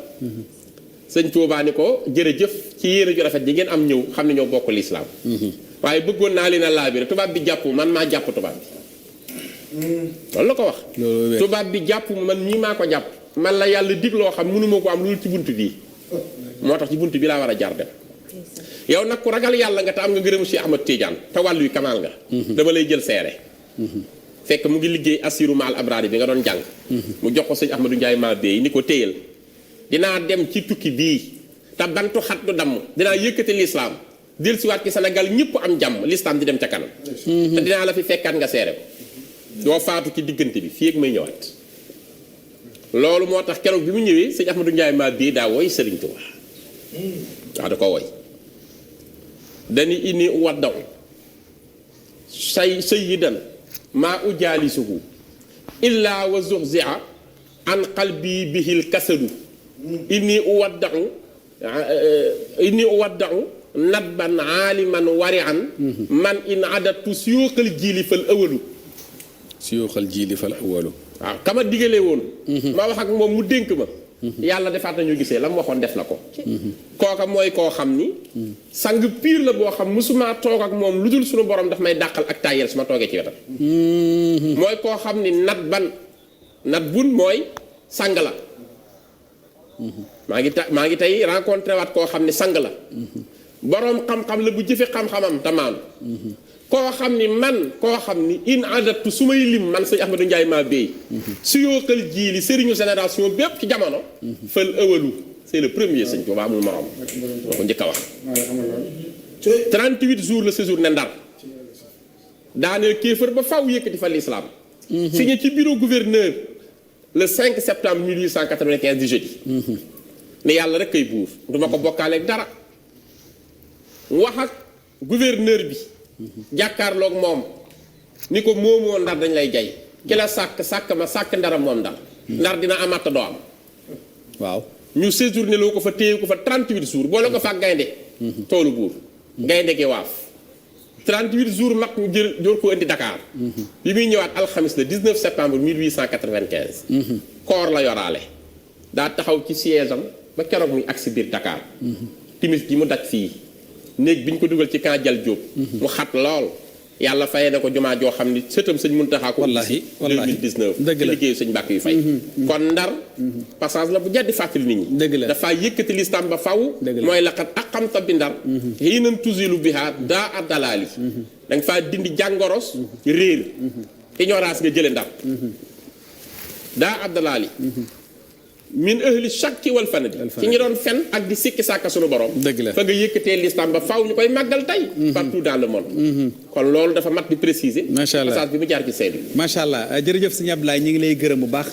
sëñ Tuubaa ni ko jërëjëf ci yéene ju rafet ji ngeen am ñëw xam ne ñoo bokk lislaam waaye bëggoon naa leen a laabire tubaab bi jàpp man maa jàpp tubaab bi loolu la ko wax tubaab bi jàpp man ñii maa ko jàpp man la yàlla dig loo xam mënuma ko am lu ci bunt bii moo tax ci bunt bi laa war a jaar dem yow nag ku ragal yàlla nga te am nga ngërëmu si Ahmad Tidiane te wàllu yu kamaal nga dama lay jël seere fekk mu ngi liggéey assiru maal abrari bi nga doon jàng mu jox ko sëñ Ahmadou Ndiaye maa béy ni ko téyal dinaa dem ci tukki bii te bantu xat du damm dinaa yëkkati lislaam del siwaat ci Sénégal ñëpp am jàmm lislaam di dem ca kanam te dinaa la fi fekkaat nga seere ko doo faatu ci diggante bi fii ak may ñëwaat loolu moo tax keroog bi mu ñëwee sëñ Ahmadou Ndiaye maa béy daa woy Sëriñ Tuubaa waaw da ko woy dani inni waddaw sayyidan maa ujaalisuhu illaa wa zuxzia an qalbi bihil kasadu inni uwaddau nadban aaliman warian man in adatu siyooxal jiili fal awalu waaw kama digale woon ma wax ak moom mu dénk ma yàlla defaat nañu gisee la mu waxoon def na ko kooka mooy koo xam ni sang piir la boo xam musuma toog ak moom lu dul suñu borom daf may dàqal ak tàyyel su ma toogee ci wetam mooy koo xam ni nat bun mooy sang la maa ngi tey rencontré waat koo xam ni sang la boroom xam-xam la bu jëfe xam-xamam tamaam koo xam ni in adatu su may lim man sëñ Ahmadou Ndiaye maa béy su yookal jii li sëriñu génération bépp ci jamono fël ëwalu c'est le premier sëñ Tuubaa amul morom moo ko njëkk a wax 38 jours la séjour ne Ndar daaneel kéefër ba faw yëkkati fa l'islam signé ci bureau gouverneur le 5 septembre 1895 di jeudi ne yàlla rek kay buur duma ko bokkaaleeg dara wax ak gouverneur bi jàkkaarloog moom ni ko moomoo Ndar dañ lay jay ki la sàkk ma sàkk Ndara moom Ndar dina amatta doo am waaw ñu séjourné loo ko fa téye ko fa 38 jours boole ko fa gaynde toolu buur gaynde gi waaf 38 jours mag ñu jor ko indi Dakar bi muy ñëwaat alxamis le 19 septembre 1895 koor la yoraale daa taxaw ci siège am ba keroog muy agsi biir Dakar timis ji mu daj fii néeg bi ñu ko dugal ci camp Jal Diop mu xat lool yàlla fayee na ko jumaa joo xam ni sëtam sëñ Muntaxa ko wallaahi 2019 ci liggéeyu sëñ Mbàkke yu fay kon Ndar passage la bu jaddi fàttali nit ñi dëgg la dafaa yëkkati lislam ba faw mooy laqat ak xamta bi Ndar xëy nan tusilu biha daa a dalaali da nga faa dindi jàngoros réer ignorance nga jële Ndar daa a dalaali min ahli shakki wal fanadi ci ñi doon fen ak di sikki sàkka sunu borom dëgg la fa nga yëkkatee l'islam ba faw ñu koy màggal tey partout dans le monde kon loolu dafa mat di préciser macha allah message bi mu jaar ci Seydou macha allah jërëjëf sëñ Abdoulaye ñu ngi lay gërëm bu baax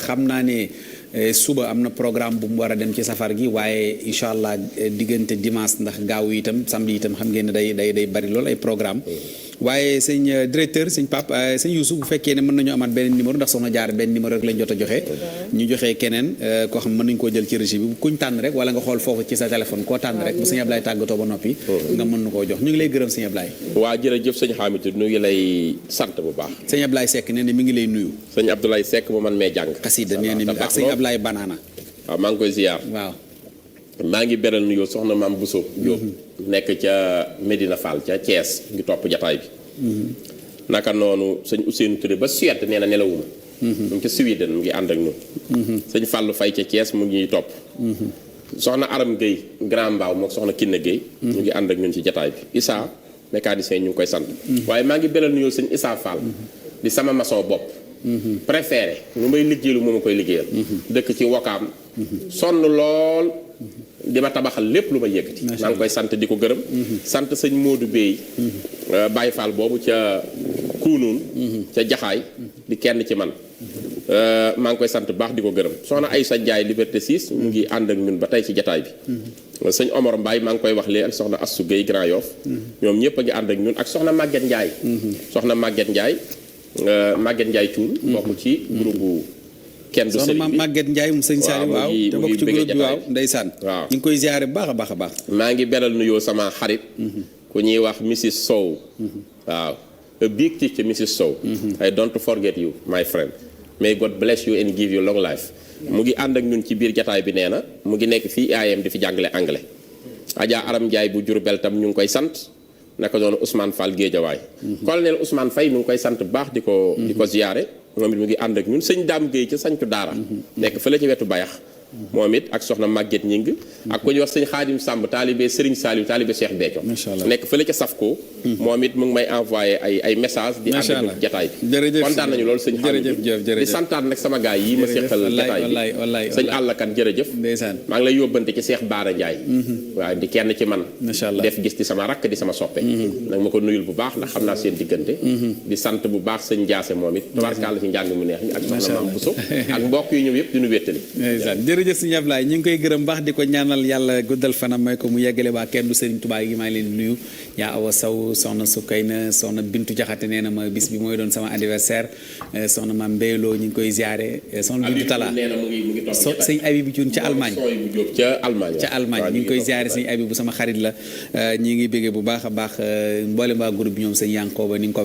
xam naa ne suba am na programme bu mu war a dem ci safar gi waaye incha allah diggante dimanche ndax gaaw yi itam samedi itam xam ngeen ne day bari lool ay programme waaye sëñ directeur sëñ Pape sëñ Youssou bu fekkee ne mën nañu amaat beneen numéro ndax soxna jaar benn numéro rek lañ jot a joxe ñu joxe keneen koo xam mën nañu koo jël ci régie bi kuñ tànn rek wala nga xool foofu ci sa téléphone koo tànn rek bu sëñ Ablaye tàggatoo ba noppi nga mën na koo jox ñu ngi lay gërëm sëñ Ablaye waa jërëjëf sëñ Hamidou ñu ngi lay sant bu baax sëñ Ablaye Seck nee na mi ngi lay nuyu sëñ Abdoulaye Seck mu man mee jàng xasida nee na ak sëñ Ablaye Banana waaw maa ngi koy ziar waaw maa ngi beral nuyoo soxna maam Bousso Diop nekk ca Medina Fall ca Thiès ngi topp jataay bi naka noonu sëñ Ousseynou Touré ba Suède nee na nelawuma mu ngi ca Suède mu ngi ànd ak ñun sëñ Fallou Faye ca Thiès mu ngi ñuy topp soxna Aram Gueye Grand Mbaaw mook soxna Kiné Gueye ñu ngi ànd ak ñun ci jataay bi Issa mécanicien ñu ngi koy sant waaye maa ngi beral nuyoo sëñ Issa Fall di sama maçon bopp préféré lu may liggéeylu moo ma koy liggéeyal dëkk ci Wakaam sonn lool di ma tabaxal lépp lu ma yëkkati maa ngi koy sant di ko gërëm sant sëñ Modou Bey Baye Fall boobu ca Kounoun ca Jaxaay di kenn ci man maa ngi koy sant bu baax di ko gërëm soxna Aïssa Ndiaye Liberté 6 mu ngi ànd ak ñun ba tey ci jataay bi sëñ Omar Mbaye maa ngi koy wax léegi ak soxna Assou Gueye Grand Yoff ñoom ñëpp a ngi ànd ak ñun ak soxna Maguette Ndiaye soxna Maguette Ndiaye Maguette Ndiaye Thioune bokk ci groupe kenn du sëriñ bi Maguette Ndiaye mu sëñ Saliou waaw te bokk ci groupe bi waaw ndeysaan waaw ñu ngi koy ziare bu baax a baax a baax maa ngi beral nuyoo sama xarit ku ñuy wax Mrs Sow waaw a big teacher Mrs Sow I don't forget you my friend may God bless you and give you long life mu ngi ànd ak ñun ci biir jataay bi nee na mu ngi nekk fii IAM di fi jàngale anglais Adja Aram Ndiaye bu Diourbel tam ñu ngi koy sant naka doon Ousmane Fall Guédiawaye colonel Ousmane Faye ñu ngi koy sant bu baax di ko ziyaare moom it mu ngi ànd ak ñun sëñ Dame Gueye ca sañcu daara nekk fële ci wetu Bayax moom it ak soxna Maguette Ñing ak ku ñuy wax sëñ Xaadim Samb taalibe Serigne Saliou taalibe Cheikh Béthio nekk fële ca Safko moom it mu ngi may envoyé ay message di ànd ak jataay bi kontaan nañu loolu sëñ Xaadim di santaan nag sama gaay yi ma seqal jataay bi sëñ Àllakan jërëjëf maa ngi lay yóbbante ci Cheikh Baara Ndiaye waaw di kenn ci man def gis di sama rakk di sama soppe nag ma ko nuyul bu baax ndax xam naa seen diggante di sant bu baax sëñ Ndiasse moom it tabarkàlla ci njàng mu neex mi ak soxna Mame Bousso ak mbokk yu ñëw yëpp di nu wéttali jërëjëf sëñ Ablaye ñu ngi koy gërëm baax di ko ñaanal yàlla guddal fanam may ko mu yeggale waa kenn du Serigne Touba yi maa ngi leen di nuyu yaa Awa Sow soxna Sukayna soxna Bintu Jaxate nee na ma bis bi mooy doon sama anniversaire soxna ma Mbéyloo ñu ngi koy ziare soxna Bintu Tala sëñ Abi bu Cuun ca Allemagne ca Allemagne ñu ngi koy ziare sëñ Abi bu sama xarit la ñi ngi béggee bu baax a baax mboolem waa groupe bi ñoom sëñ Yankoba ni nga ko